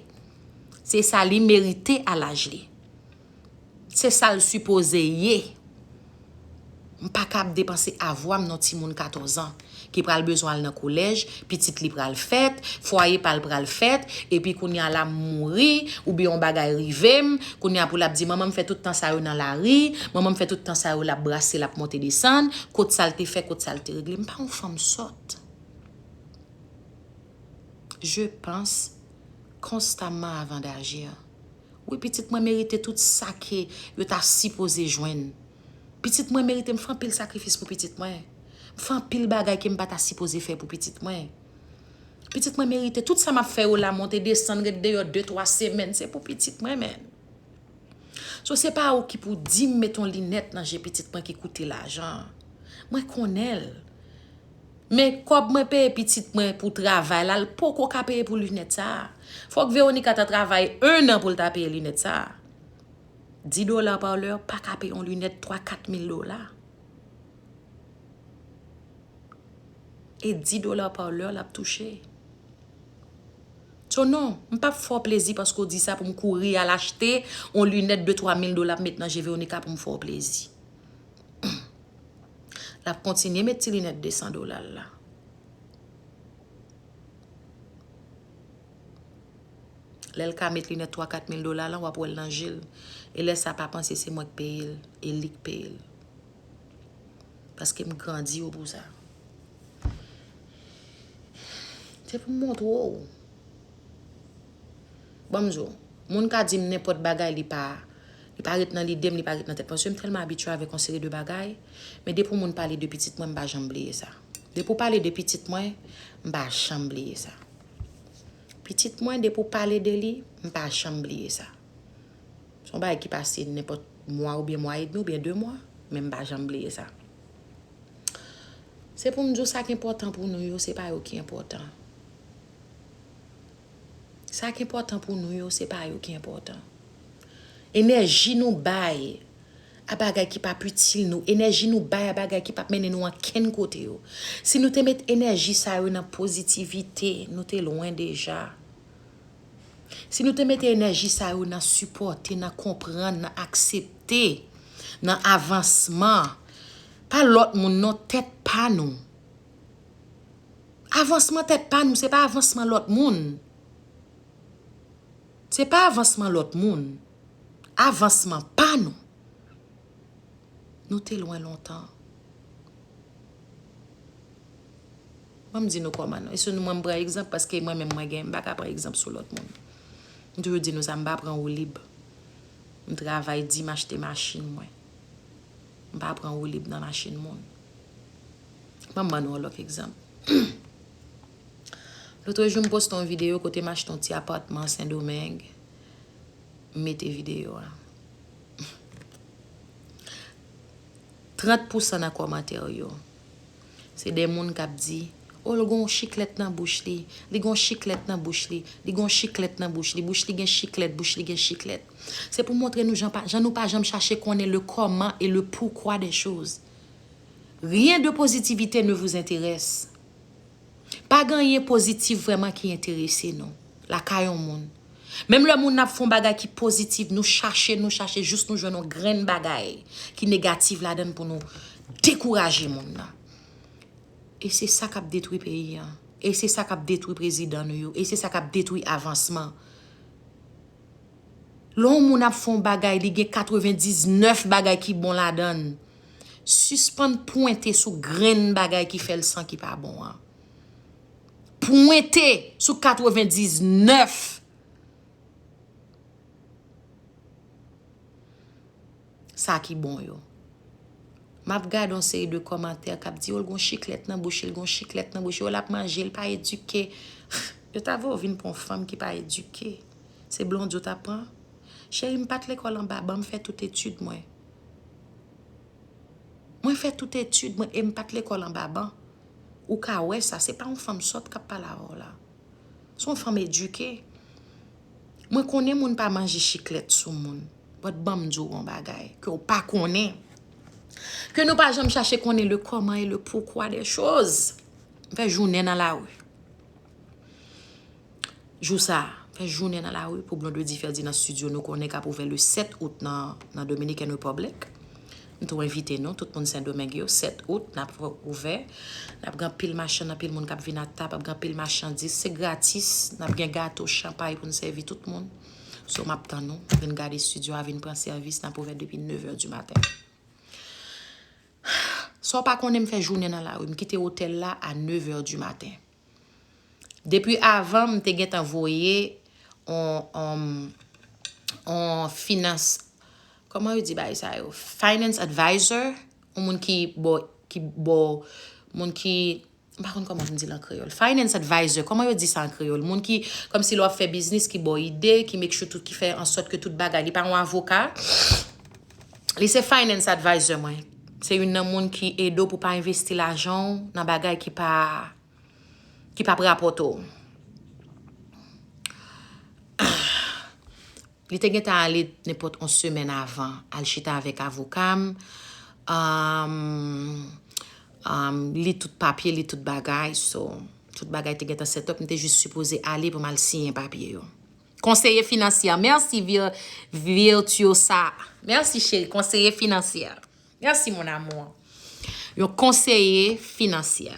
Se sa li merite a laj li. Se sa l sipoze ye. M pa ka ap depanse avwa m nan timoun katòz an ki pral bezwen al nan kolèj, pitit li pral fèt, fwaye pa l pral fèt, epi kounye a la m mouri, oubyen yon bagay rive m, kounye a pou l ap di, manman m fè tout tan sa yo nan lari, manman m fè tout tan sa yo l ap brase, l ap monte desann, kot sa l te fè, kot sa l te regle. M pa yon fanm sòt. Je pense constamment avant d'agir. Wi, pitit mwen merite tout sa ke yo ta sipoze jwenn. Pitit mwen merite, m fè anpil sakrifis pou pitit mwen. M fè anpil bagay ke m pa ta sipoze fè pou pitit mwen. Pitit mwen merite tout sa m ap fè yo la, monte desann, ret deyò de twa semèn, se pou pitit mwen, menn. So, se pa ou ki pou di m met yon linèt nan je pitit mwen ki koute lajan. Mwen konnen l. Men kòb mwen peye pitit mwen pou travay la, l poko ka peye pou linèt sa a. Fòk Veronica ta travay en an pou l ta peye linèt sa a. Dis dola pa lè pa ka peye yon linèt twa kat mil dola. E dis dola pa lè l ap touche. So non, m p ap fè w plezi paske w di sa pou m kouri al achte yon linèt de twa mil dola ap met nan je Veronica pou m fè w plezi. L ap kontinye met ti linèt de san dola l la. Lè l ka met linèt twa kat mil dola lan, w ap wè l nan je l. E lè sa, pa panse se mwen k peye l, e li k peye l. Paske m grandi yo pou sa. Se pou m montre w. Ban m di w, moun ka di m nenpòt bagay, li pa, li pa ret nan lide m, li pa ret nan tèt mwen. Paske m tèlman abitye avèk yon seri de bagay. Men depi yon moun pale de pitit mwen, m pa janm bliye sa. Depi w pale de pitit mwen, m pa janm bliye sa. Pitit mwen, depi w pale de li, m pa janm bliye sa. Se yon bagay ki pase nenpòt mwa oubyen mwa edmi oubyen de mwa, men m pa janm bliye sa. Se pou m di w sa k enpòtan pou nou yo, se pa yo ki enpòtan. Sa k enpòtan pou nou yo, se pa yo ki enpòtan. Enèji nou bay a bagay ki p ap itil nou, enèji nou bay a bagay ki p ap mennen nou ankenn kote yo. Si nou te met enèji sa yo nan pozitivite, nou te lwen deja. Si nou te mete enèji sa yo nan sipòte, nan konprann, nan aksepte, nan avansman, pa lòt moun non, tèt pa nou. Avansman tèt pa nou, se pa avansman lòt moun. Se pa avansman lòt moun. Avansman pa nou. Nou te lwen lontan. Ban m di nou kòman nou. E sou nou mwen m pran egzanp, paske mwen menm mwen gen, m pa ka pran egzanp sou lòt moun. M toujou di nou sa, m pa pran woulib. M travay di m achte machin mwen. M pa pran woulib nan machin moun. Ban m ban nou yon lòt egzanp. Lotrejou, m poste yon videyo kote m achte yon ti apatman Sendomeng. M mete videyo a. Trant pousan nan kòmantè yo, se de moun k ap di, o, l gon chiklèt nan bouch li, li gon chiklèt nan bouch li, li gon chiklèt nan bouch li, bouch li gen chiklèt, bouch li gen chiklèt. Se pou montre nou jan, pa, jan nou pa janm chache konnen le comment et le pourquoi des choses. Rien de positivité ne vous intéresse. Pa gen anyen pozitif vrèman ki enterese nou lakay yon moun. Menm lè moun nan ap fè yon bagay ki pozitif, nou chache, nou chache, jis nou jwenn yon grenn bagay ki negatif ladan l pou nou dekouraje moun nan. E se sa k ap detwi peyi an. E se sa k ap detwi prezidan nou yo. E se sa k ap detwi avansman. Lè yon moun ap fè yon bagay, li gen katrevendiznèf bagay ki bon ladan l. Sispann pwente sou grenn bagay ki fè l san ki pa bon an. Pwente sou katrevendiznèf. Sa ki bon yo. M ap gade yon seri de kòmantè k ap di, o, l gon chiklèt nan bouch li, l gon chiklèt nan bouch li, o, l ap manje, l pa edike. Yo ta vle w vin pran yon fanm ki pa edike. Se Blondie w t ap pran? Cheri, m pa t lekòl anba ban, m fè tout etid mwen. Mwen fè tout etid mwen e m pa t lekòl anba ban. Ou ka wè sa, se pa yon fanm sòt k ap pale avè w la. Se yon fanm edike. Mwen konnen moun pa manje chiklèt sou moun. But ban m di w yon bagay ke w pa konnen. Ke nou pa janm chache konnen le comment et le pourquoi des choses. M fè jounen nan lari. Jou sa a, fè jounen nan lari pou Blondedy Ferdy nan studio nou konnen k ap ouvè le sept out nan, nan Dominican Republic. M tou envite nou, tout moun Sendomeng yo, sept out, n ap ouvè. N ap gen anpil machann, anpil moun k ap vin a tab, ap gen anpil machandiz, se gratis. N ap gen gato, chanpay pou n sèvi tout moun. So, m ap tann nou, vin gade studio a, vin pran sèvis, n ap ouvè depi nèv è di maten. Sa w pa konnen, m fè jounen nan lari, m kite otèl la a nèv è di maten. Depi avan, m te gentan voye on, on, on finans, kòman yo di bagay sa yo? Finance advisor, yon moun ki bò, ki bò, moun ki, m pa konn kòman pou m di l an kreyòl. Finance advisor, kòman yo di sa an kreyòl? Moun ki, kòmsi lè w ap fè biznis, ki ba w ide, ki make sure tout, ki fè an sòt ke tout bagay, li pa yon avoka. Li se finance advisor mwen. Se youn nan moun ki ede w pou pa envesti lajan w nan bagay ki pa, ki p ap rapòte w. Li te gentan ale nenpòt yon semèn avan, al chita avèk avoka m, um, um, li tout papye, li tout bagay, so, tout bagay te gentan set up, m te jis sipoze ale pou m al siyen papye yo. Konseye finansyè, mèsi Vir-, Virtuosa. Mèsi cheri, konseye finansyè. Mèsi mon amour. Yon konseye finansyè.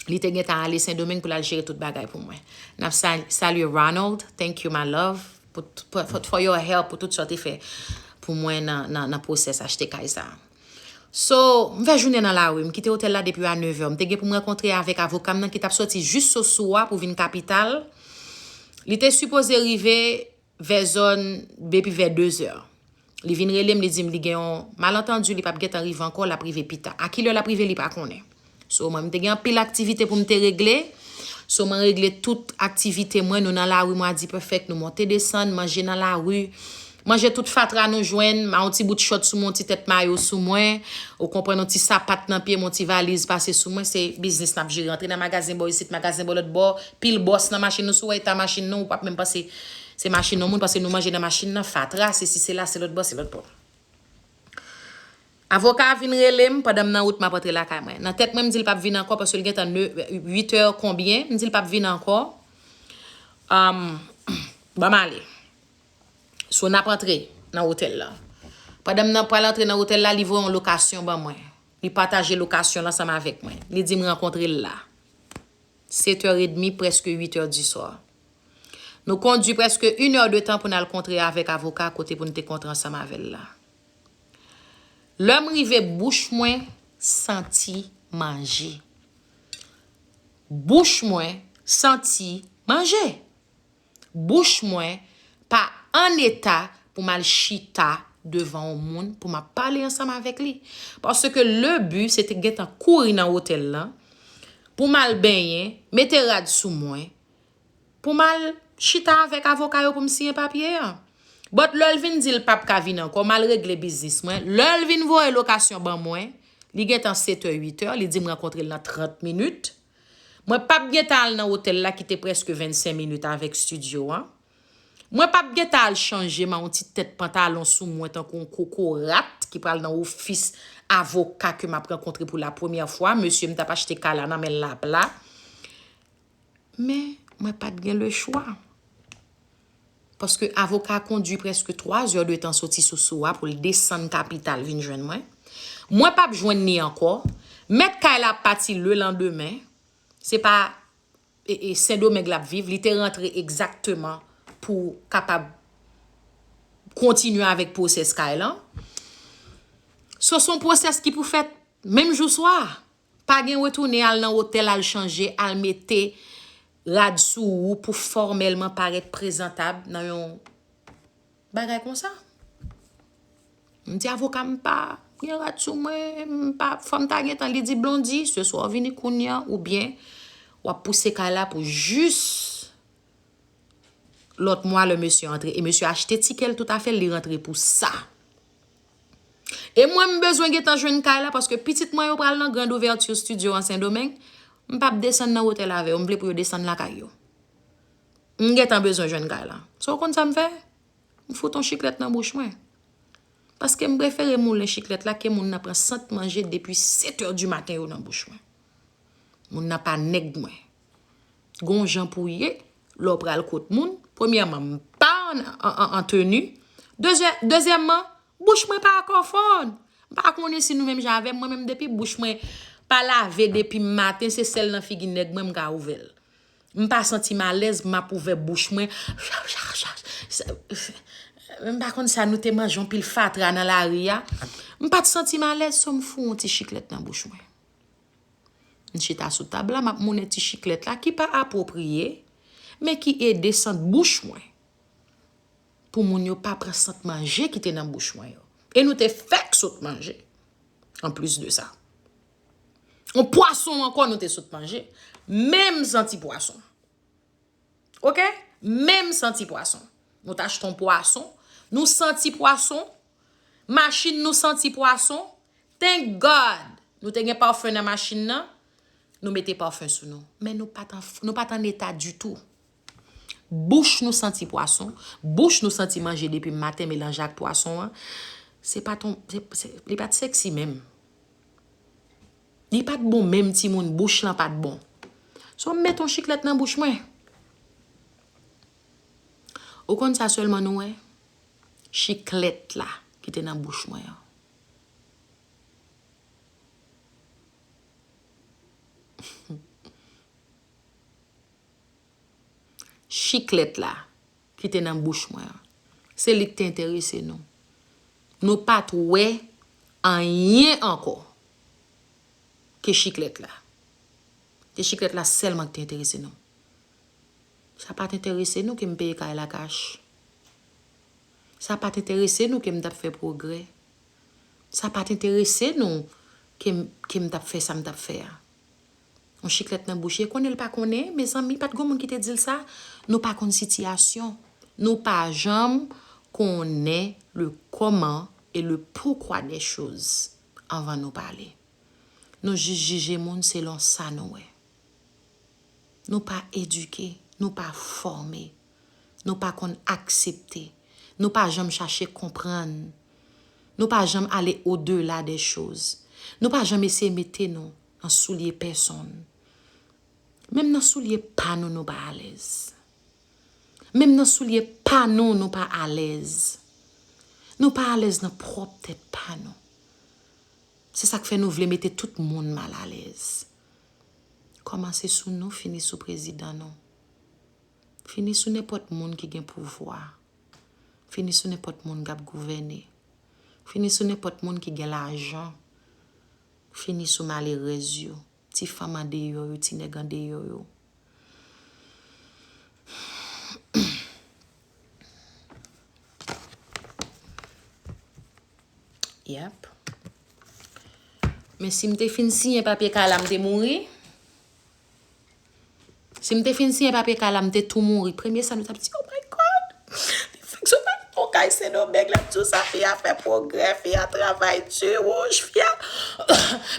Li te gentan ale Sendomeng pou l al jere tout bagay pou mwen. N ap sal-, salye Ronald. Thank you, my love. Pou, pou, for, for your help, pou tout sa w te fè pou mwen nan, nan, nan pwosès achte kay sa a. So, m fè jounen nan lari. M kite otèl la depi a nèv è. M te gen pou m rankontre avèk avoka m nan ki t ap soti jis Sosua pou vin kapital. Li te sipoze rive vè zòn, depi vè de zè. Li vin rele m, li di m li gen yon malantandi, li p ap gentan rive ankò, l ap rive pita. A kilè l ap rive, li pa konnen. So, mwen, m te gen anpil aktivite pou m te regle. So, mwen regle tout aktivite mwen, nou nan lari, mwen a di perfect, nou monte desann, manje nan lari. Manje tout fatra nou jwenn, m a yon ti bout short sou mwen, yon ti tèt mayo sou mwen. Ou konprann, yon ti sapat nan pye m, yon ti valiz pase sou mwen, se biznis n ap jere. Antre nan magazen bò isit, magazen bò lòt bò, pil bòs nan machin nou, si w wè eta machin nou, ou p ap menm panse se machin yon moun, paske nou manje nan machin nan, fatra, se si, se la, se lòt bò, se lòt bò. Avoka a vin rele m pandan m nan wout m ap antre lakay mwen. Nan tèt mwen, m di l p ap vin ankò paske l gentan ne-, uit è konbyen. M di l p ap vin ankò. Um, ban m ale. So, n ap antre nan otèl la. Pandan m nan pral antre nan otèl la, li voye yon lokasyon ban mwen. Li pataje lokasyon l ansanm avèk mwen. Li di m rankontre l la. Sèt è edmi, prèske uit è di swa. Nou kondui prèske inè de tan pou n al kontre avèk avoka kote pou n te kontre ansanm avè l la. Lè m rive, bouch mwen santi manje. Bouch mwen santi manje. Bouch mwen pa an eta pou m al chita devan yon moun pou m ap pale ansanm avèk li. Paske le bi, se te gentan kouri nan otèl lan, pou m al benyen, mete rad sou mwen, pou m al chita avèk avoka yo pou m siyen papye an. But lè l vin di l p ap ka vin ankò, m al regle biznis mwen. Lè l vin voye lokasyon ban mwen, li gentan sèt è, uit è, li di m rankontre l nan trant minit. Mwen p ap gentan al nan otèl la ki te prèske vennsenk minit avèk estidyo an. Mwen p ap gentan al chanje, m a yon ti tèt pantalon sou mwen tankou yon kokorat ki pral nan ofis avoka ke m ap rankontre pou la premyè fwa. Mesye m t ap achte kay la nan men l la pla. Men, mwen pa t gen lechwa. Paske avoka a kondui prèske twa zè de tan soti Sosua pou l desann kapital vin jwenn mwen. Mwen p ap jwenn li ankò. Mèt kay la ap pati le landemen. Se pa, e, e, Sendomeng l ap viv. Li te rantre egzakteman pou kapab kontinye avèk pwosès kay lan. So, se yon pwosès ki pou fèt menm jou swa. Pa gen retounen al nan otèl, al chanje, al mete rad sou ou pou fòmèlman parèt prezantab nan yon bagay konsa. M di avoka m pa gen rad sou mwen, m pa, fò m ta gentan, li di Blondy, se swa w vini kounye a, oubyen w ap pouse kay la pou jis lòt mwa lè mesye antre. E mesye achte tikè l toutafè, li rantre pou sa. E mwen, m bezwen gentan jwenn kay la, paske pitit mwen yo pral nan grand ouverture studio an Sendomeng. M p ap desann nan otèl avè yo, m vle pou yo desann lakay yo. M gentan bezwen jwenn kay la. So, w konn sa m fè? M fout yon chiklèt nan bouch mwen. Paske m prefere moulen chiklèt la ke moun nan pran sant manje depi sèt è di maten yo nan bouch mwen. Moun nan pa nèg mwen. Gon jan pou ye, lè w pral kot moun, premyèman, m pa an, an, an, an teni. Dezyè-, dezyèmman, bouch mwen pa akò fòn. M pa konnen si nou menm jan avè m, mwen menm depi bouch mwen pa lave depi maten, se sèl nan figi nèg mwen m ka ouvè l. M pa santi m alèz, m ap ouvè bouch mwen. M pa konn sa nou te manje yon pil fatra nan lari a. M pa t santi m alèz, so m fout yon ti chiklèt nan bouch mwen. M chita sou tab la, m ap moulen ti chiklèt la ki pa apwopriye, men ki ede sant bouch mwen. Pou moun yo pa pran sant manje ki te nan bouch mwen yo. E nou te fèk sot manje. Anplis de sa. Yon pwason ankò nou te sot manje. Menm santi pwason. Oke? Menm santi pwason. Nou t achte yon pwason. Nou santi pwason. Machin nou santi pwason. Thank God! Nou te gen pafen nan machin nan. Nou mete pafen sou nou. Men nou pa t an, nou pa t an eta ditou. Bouch nou santi pwason. Bouch nou santi manje depi maten melanje ak pwason an. Se pa t on, se, se, li pa t sexy menm. Li pa t bon menm timoun, bouch lan pa t bon. So m met yon chiklèt nan bouch mwen. Ou konn sa sèlman nou wè? Chiklèt la ki te nan bouch mwen an. Chiklèt la ki te nan bouch mwen an. Se li ki te enterese nou. Nou pa t wè anyen ankò ke chiklèt la. Se chiklèt la sèlman ki te enterese nou. Sa pa t enterese nou ke m peye kay la kach. Sa pa t enterese nou ke m t ap fè pwogrè. Sa pa t enterese nou ke m, ke m t ap fè sa m t ap fè a. Yon chiklèt nan bouch, e konnen l pa konnen, mezanmi, pa t gon moun ki te di l sa. Nou pa konn sitiyasyon. Nou pa janm konnen le comment et le pourquoi des choses anvan nou pale. Nou jis jije moun selon sa nou wè. Nou pa edike, nou pa fòme, nou pa konn aksepte, nou pa janm chache konprann, nou pa janm ale au-delà des choses, nou pa janm eseye mete nou nan soulye pèsonn. Menm nan soulye pa nou, nou pa alèz. Menm nan soulye pa nou, nou pa alèz. Nou pa alèz nan pwòp tèt pa nou. Se sa k fè nou vle mete tout moun malalèz. Kòmanse sou nou, fini sou prezidan nou. Fini sou nenpòt moun ki gen pouvwa. Fini sou nenpòt moun k ap gouvène. Fini sou nenpòt moun ki gen lajan. Fini sou malerèz yo, ti fanm andeyò yo, ti nèg andeyò yo. Yep. Men si m te fin siyen papye kay la, m te mouri. Si m te fin siyen papye kay la, m te tou mouri. Premye sa nou t ap di, "Oh my God!" Li fèk sot ak yon kay Sendomeng, l ap di w sa, fi a fè pwogrè, fi a travay di, wouch, fi a.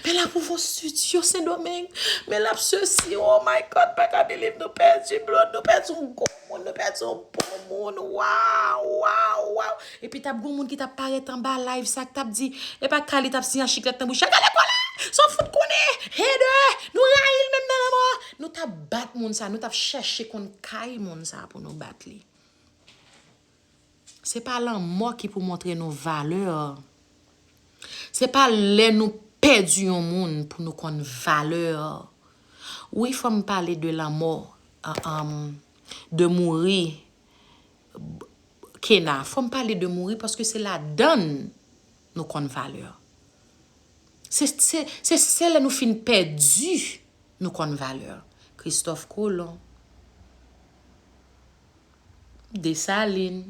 Men l ap ouvri yon estidyo Sendomeng, men l ap sesi, oh my God, pa ka believe nou pèdi Blonde, nou pèdi yon gwo moun, nou pèdi yon bon moun, waw, waw, waw. Epi t ap gon moun ki t ap parèt anba live sa, k t ap di, e pa kay li t ap siyen ak chiklèt nan bouch, gade kola, sa w fout konnen, hater, nou rayi l menm nan lanmò. Nou t ap bat moun sa, nou t ap chèche konn kay moun sa pou nou bat li. Se pa lanmò ki pou montre nou valè. Se pa lè nou pèdi yon moun pou nou konn valè. Wi, fò m pale de lanmò, a, a, de mouri, Kena. Fò m pale de mouri paske se ladann nou konn valè. Se, se, se, se lè nou fin pèdi, nou konn valè. Christophe Colomb, Desalin.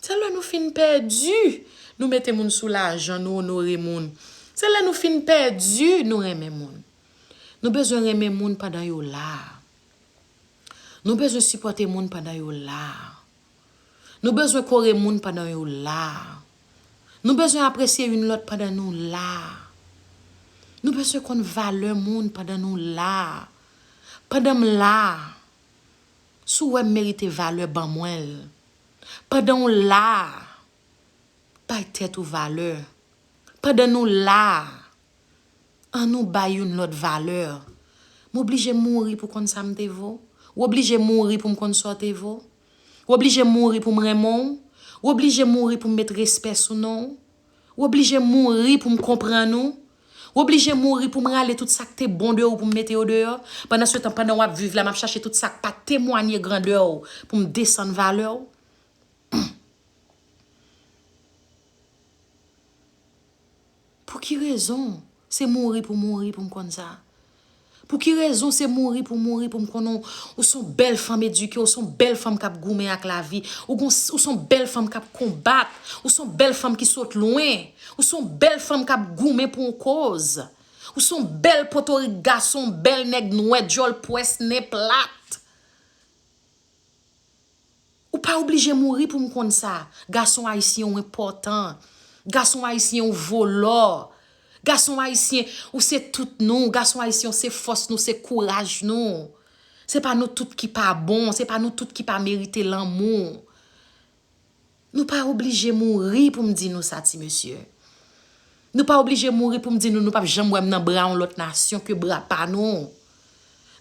Se lè nou fin pèdi, nou mete moun sou lajan, nou onore moun. Se lè nou fin pèdi, nou renmen moun. Nou bezwen renmen moun pandan yo la. Nou bezwen sipòte moun pandan yo la. Nou bezwen kore moun pandan yo la. Nou bezwen apresye youn lòt pandan nou la. Nou bezwen konn valè moun pandan nou la. Pandan m la. Si w wè m merite valè, ban mwen l. Pandan w la a, bay tèt ou valè. Pandan nou la a, annou bay youn lòt valè. M oblije mouri pou konn sa m te vo? W oblije mouri pou m konn sa w te vo? W oblije mouri pou m renmen w? W oblije mouri pou m met respè sou non w? W oblije mouri pou m konprann ou? W oblije mouri pou m rale tout sa k te bon de ou pou m mete yo deyò? Pandansetan, pandan w ap viv la, m ap chache tout sa k pa temwanye grandè w pou m desann valè w? Pou ki rezon se mouri pou mouri pou m konn sa? Pou ki rezon se mouri pou mouri pou m konn ou, ou se yon bèl fanm edike, ou se yon bèl fanm k ap goumen ak lavi, ou gon, ou se yon bèl fanm k ap konbat, ou se yon bèl fanm ki sot lwen, ou se yon bèl fanm k ap goumen pou yon koz, ou se yon bèl potorik gason, bèl nèg nwè, djòl pwès, nen plat. Ou pa oblije mouri pou m konn sa. Gason ayisyen ou enpòtan. Gason ayisyen ou vo lò. Gason ayisyen ou se tout nou. Gason ayisyen ou se fòs nou, se kouraj nou. Se pa nou tout ki pa bon, se pa nou tout ki pa merite lanmou. Nou pa oblije mouri pou m di nou sa, ti mesye. Nou pa oblije mouri pou m di nou, nou p ap janm wè m nan bra yon lòt nasyon ke bra pa nou.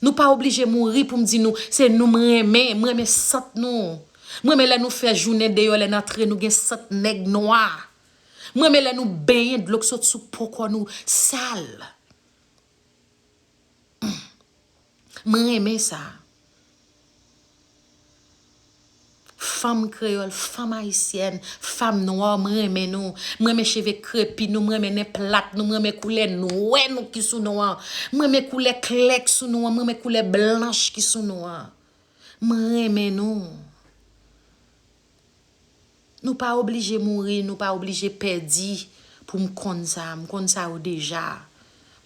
Nou pa oblije mouri pou m di nou, se nou m renmen, m renmen sant nou. M renmen lè nou fè jounen deyò, lè n antre, nou gen sant nèg nwa. M renmen lè nou benyen dlo k sot sou po kò nou sal. M renmen sa. Fanm kreyòl, fanm ayisyèn, fanm nwa, m renmen nou. M renmen cheve krepi nou, m renmen nen plat nou, m renmen koulè nwè nou ki sou nou an. M renmen koulè klè k sou nou an, m renmen koulè blanch ki sou nou an. M renmen nou. Nou pa oblije mouri, nou pa oblije pèdi pou m konn sa. M konn sa yo deja.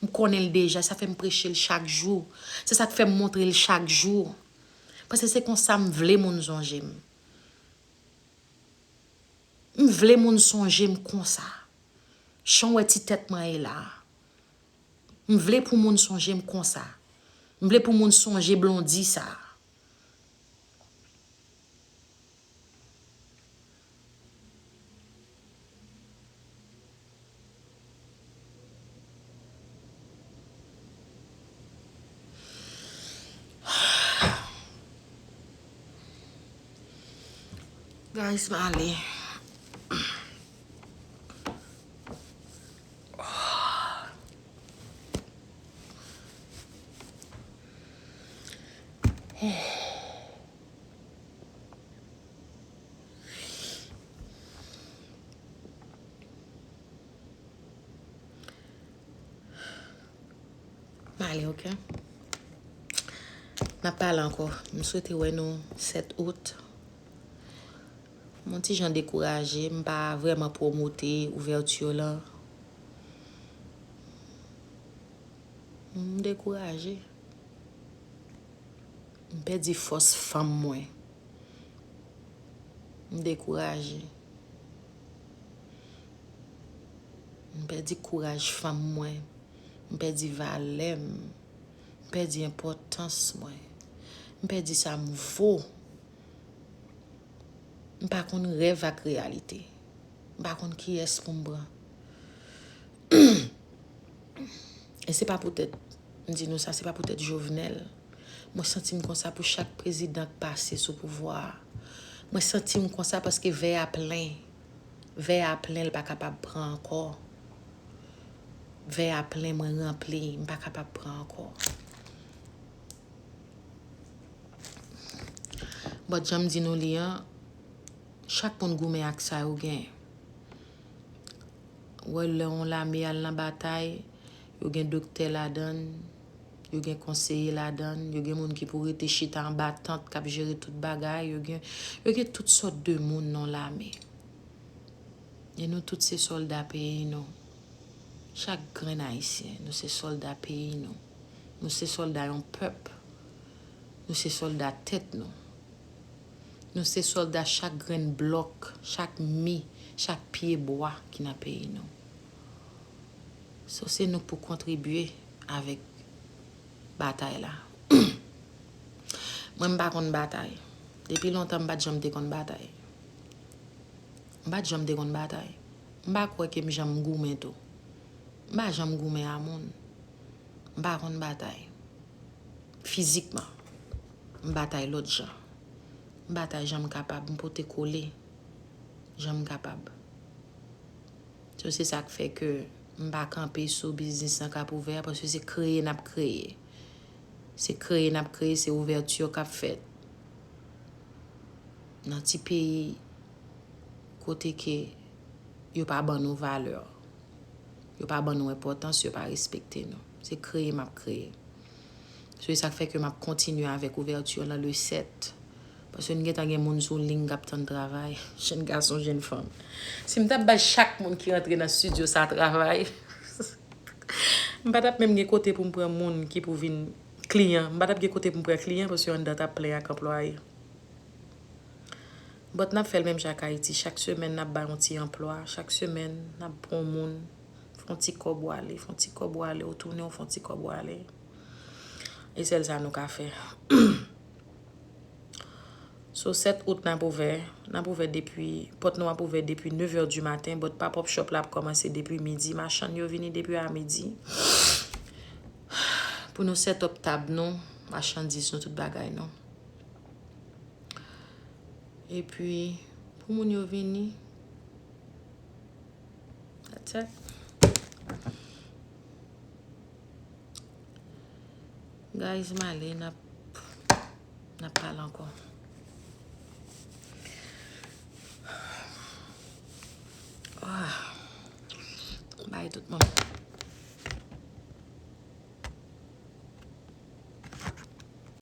M konnen l deja. Sa fè m preche l chak jou. Se sa k fè m montre l chak jou. Paske se konsa m vle moun sonje m. M vle moun sonje m konsa. Jan w wè ti tèt mwen ye la a. M vle pou moun sonje m konsa. M vle pou moun sonje Blondy sa. Guys, m ale. M ale, oke? N ap pale ankò. M swete wè nou sèt out. M yon ti jan dekouraje, m pa vrèman pwomote ouvèti lan. M dekouraje. M pèdi fòs fanm mwen. M dekouraje. M pèdi kouraj fanm mwen. M pèdi valè m. M pèdi enpòtans mwen. M pèdi sa m vo. M pa konn rèv ak reyalite. M pa konn kiyès pou m pran. E se pa poutèt, m di nou sa, se pa poutèt Jovenel. Mwen santi m konsa pou chak prezidan k pase sou pouvwa a. Mwen santi m konsa paske vè a plen. Vè a plen, l pa kapab pran ankò. Vè a plen, mwen ranpli, m pa kapab pran ankò. But jan m di nou li an, chak moun goumen ak sa yo gen. Ou wè, lè yon lame al nan batay, yo gen doktè ladan l, yo gen konseye ladan l, yo gen moun ki pou rete chita anba tant k ap jere tout bagay, yo gen, yo gen tout sòt de moun nan lame. E nou tout se sòlda peyi nou. Chak grenn Ayisyen, nou se sòlda peyi nou. Nou se sòlda yon pèp. Nou se sòlda tèt nou. Nou se sòlda chak grenn blòk, chak mi, chak pye bwa ki nan peyi nou. So, se nou k pou kontribye avèk batay la. Mwen, m pa konn batay. Depi lontan, m pa t janm te konn batay. M pa t janm te konn batay. M pa kwè ke m janm goumen tou. M pa janm goumen a moun. M pa konn batay. Fizikman, m batay lòt jan. M batay jan m kapab, m pote kole jan m kapab. So, se sa k fè ke m pa kanpe sou biznis lan k ap ouvè a, paske se kreye n ap kreye. Se kreye n ap kreye, se ouvèti k ap fèt. Nan ti peyi kote ke yo pa ban nou valè, yo pa ban nou enpòtans, yo pa respekte nou. Se kreye m ap kreye. So, e sa k fè ke m ap kontinye avèk ouvèti lan le sèt. Paske n gentan gen moun sou liy k ap tann travay. Jenn gason, jenn fanm. Si m t ap bay chak moun ki rantre nan estidyo sa travay, m pa t ap menm gen kote pou m pran moun ki pou vin kliyan. M pa t ap gen kote pou m pran kliyan paske anndan t ap plen ak anplwaye. But n ap fè l menm jan ak Ayiti. Chak semèn, n ap bay yon ti anplwa. Chak semèn, n ap pran yon moun. Fè yon ti kòb w ale, fè yon ti kòb w ale, w tounen, w fè yon ti kòb w ale. E sèl sa nou ka fè. So, sèt out, n ap ouvè. N ap ouvè depi, pòt nou ap ouvè depi nèf è di maten, but pop-up shop la ap kòmanse depi midi. Machann yo vini depi a midi. Pou nou set up tab nou, machandiz nou, tout bagay nou. Epi, pou moun yo vini, that's it. Guys, m ale, n ap, n ap pale ankò. Ah. Bay tout moun.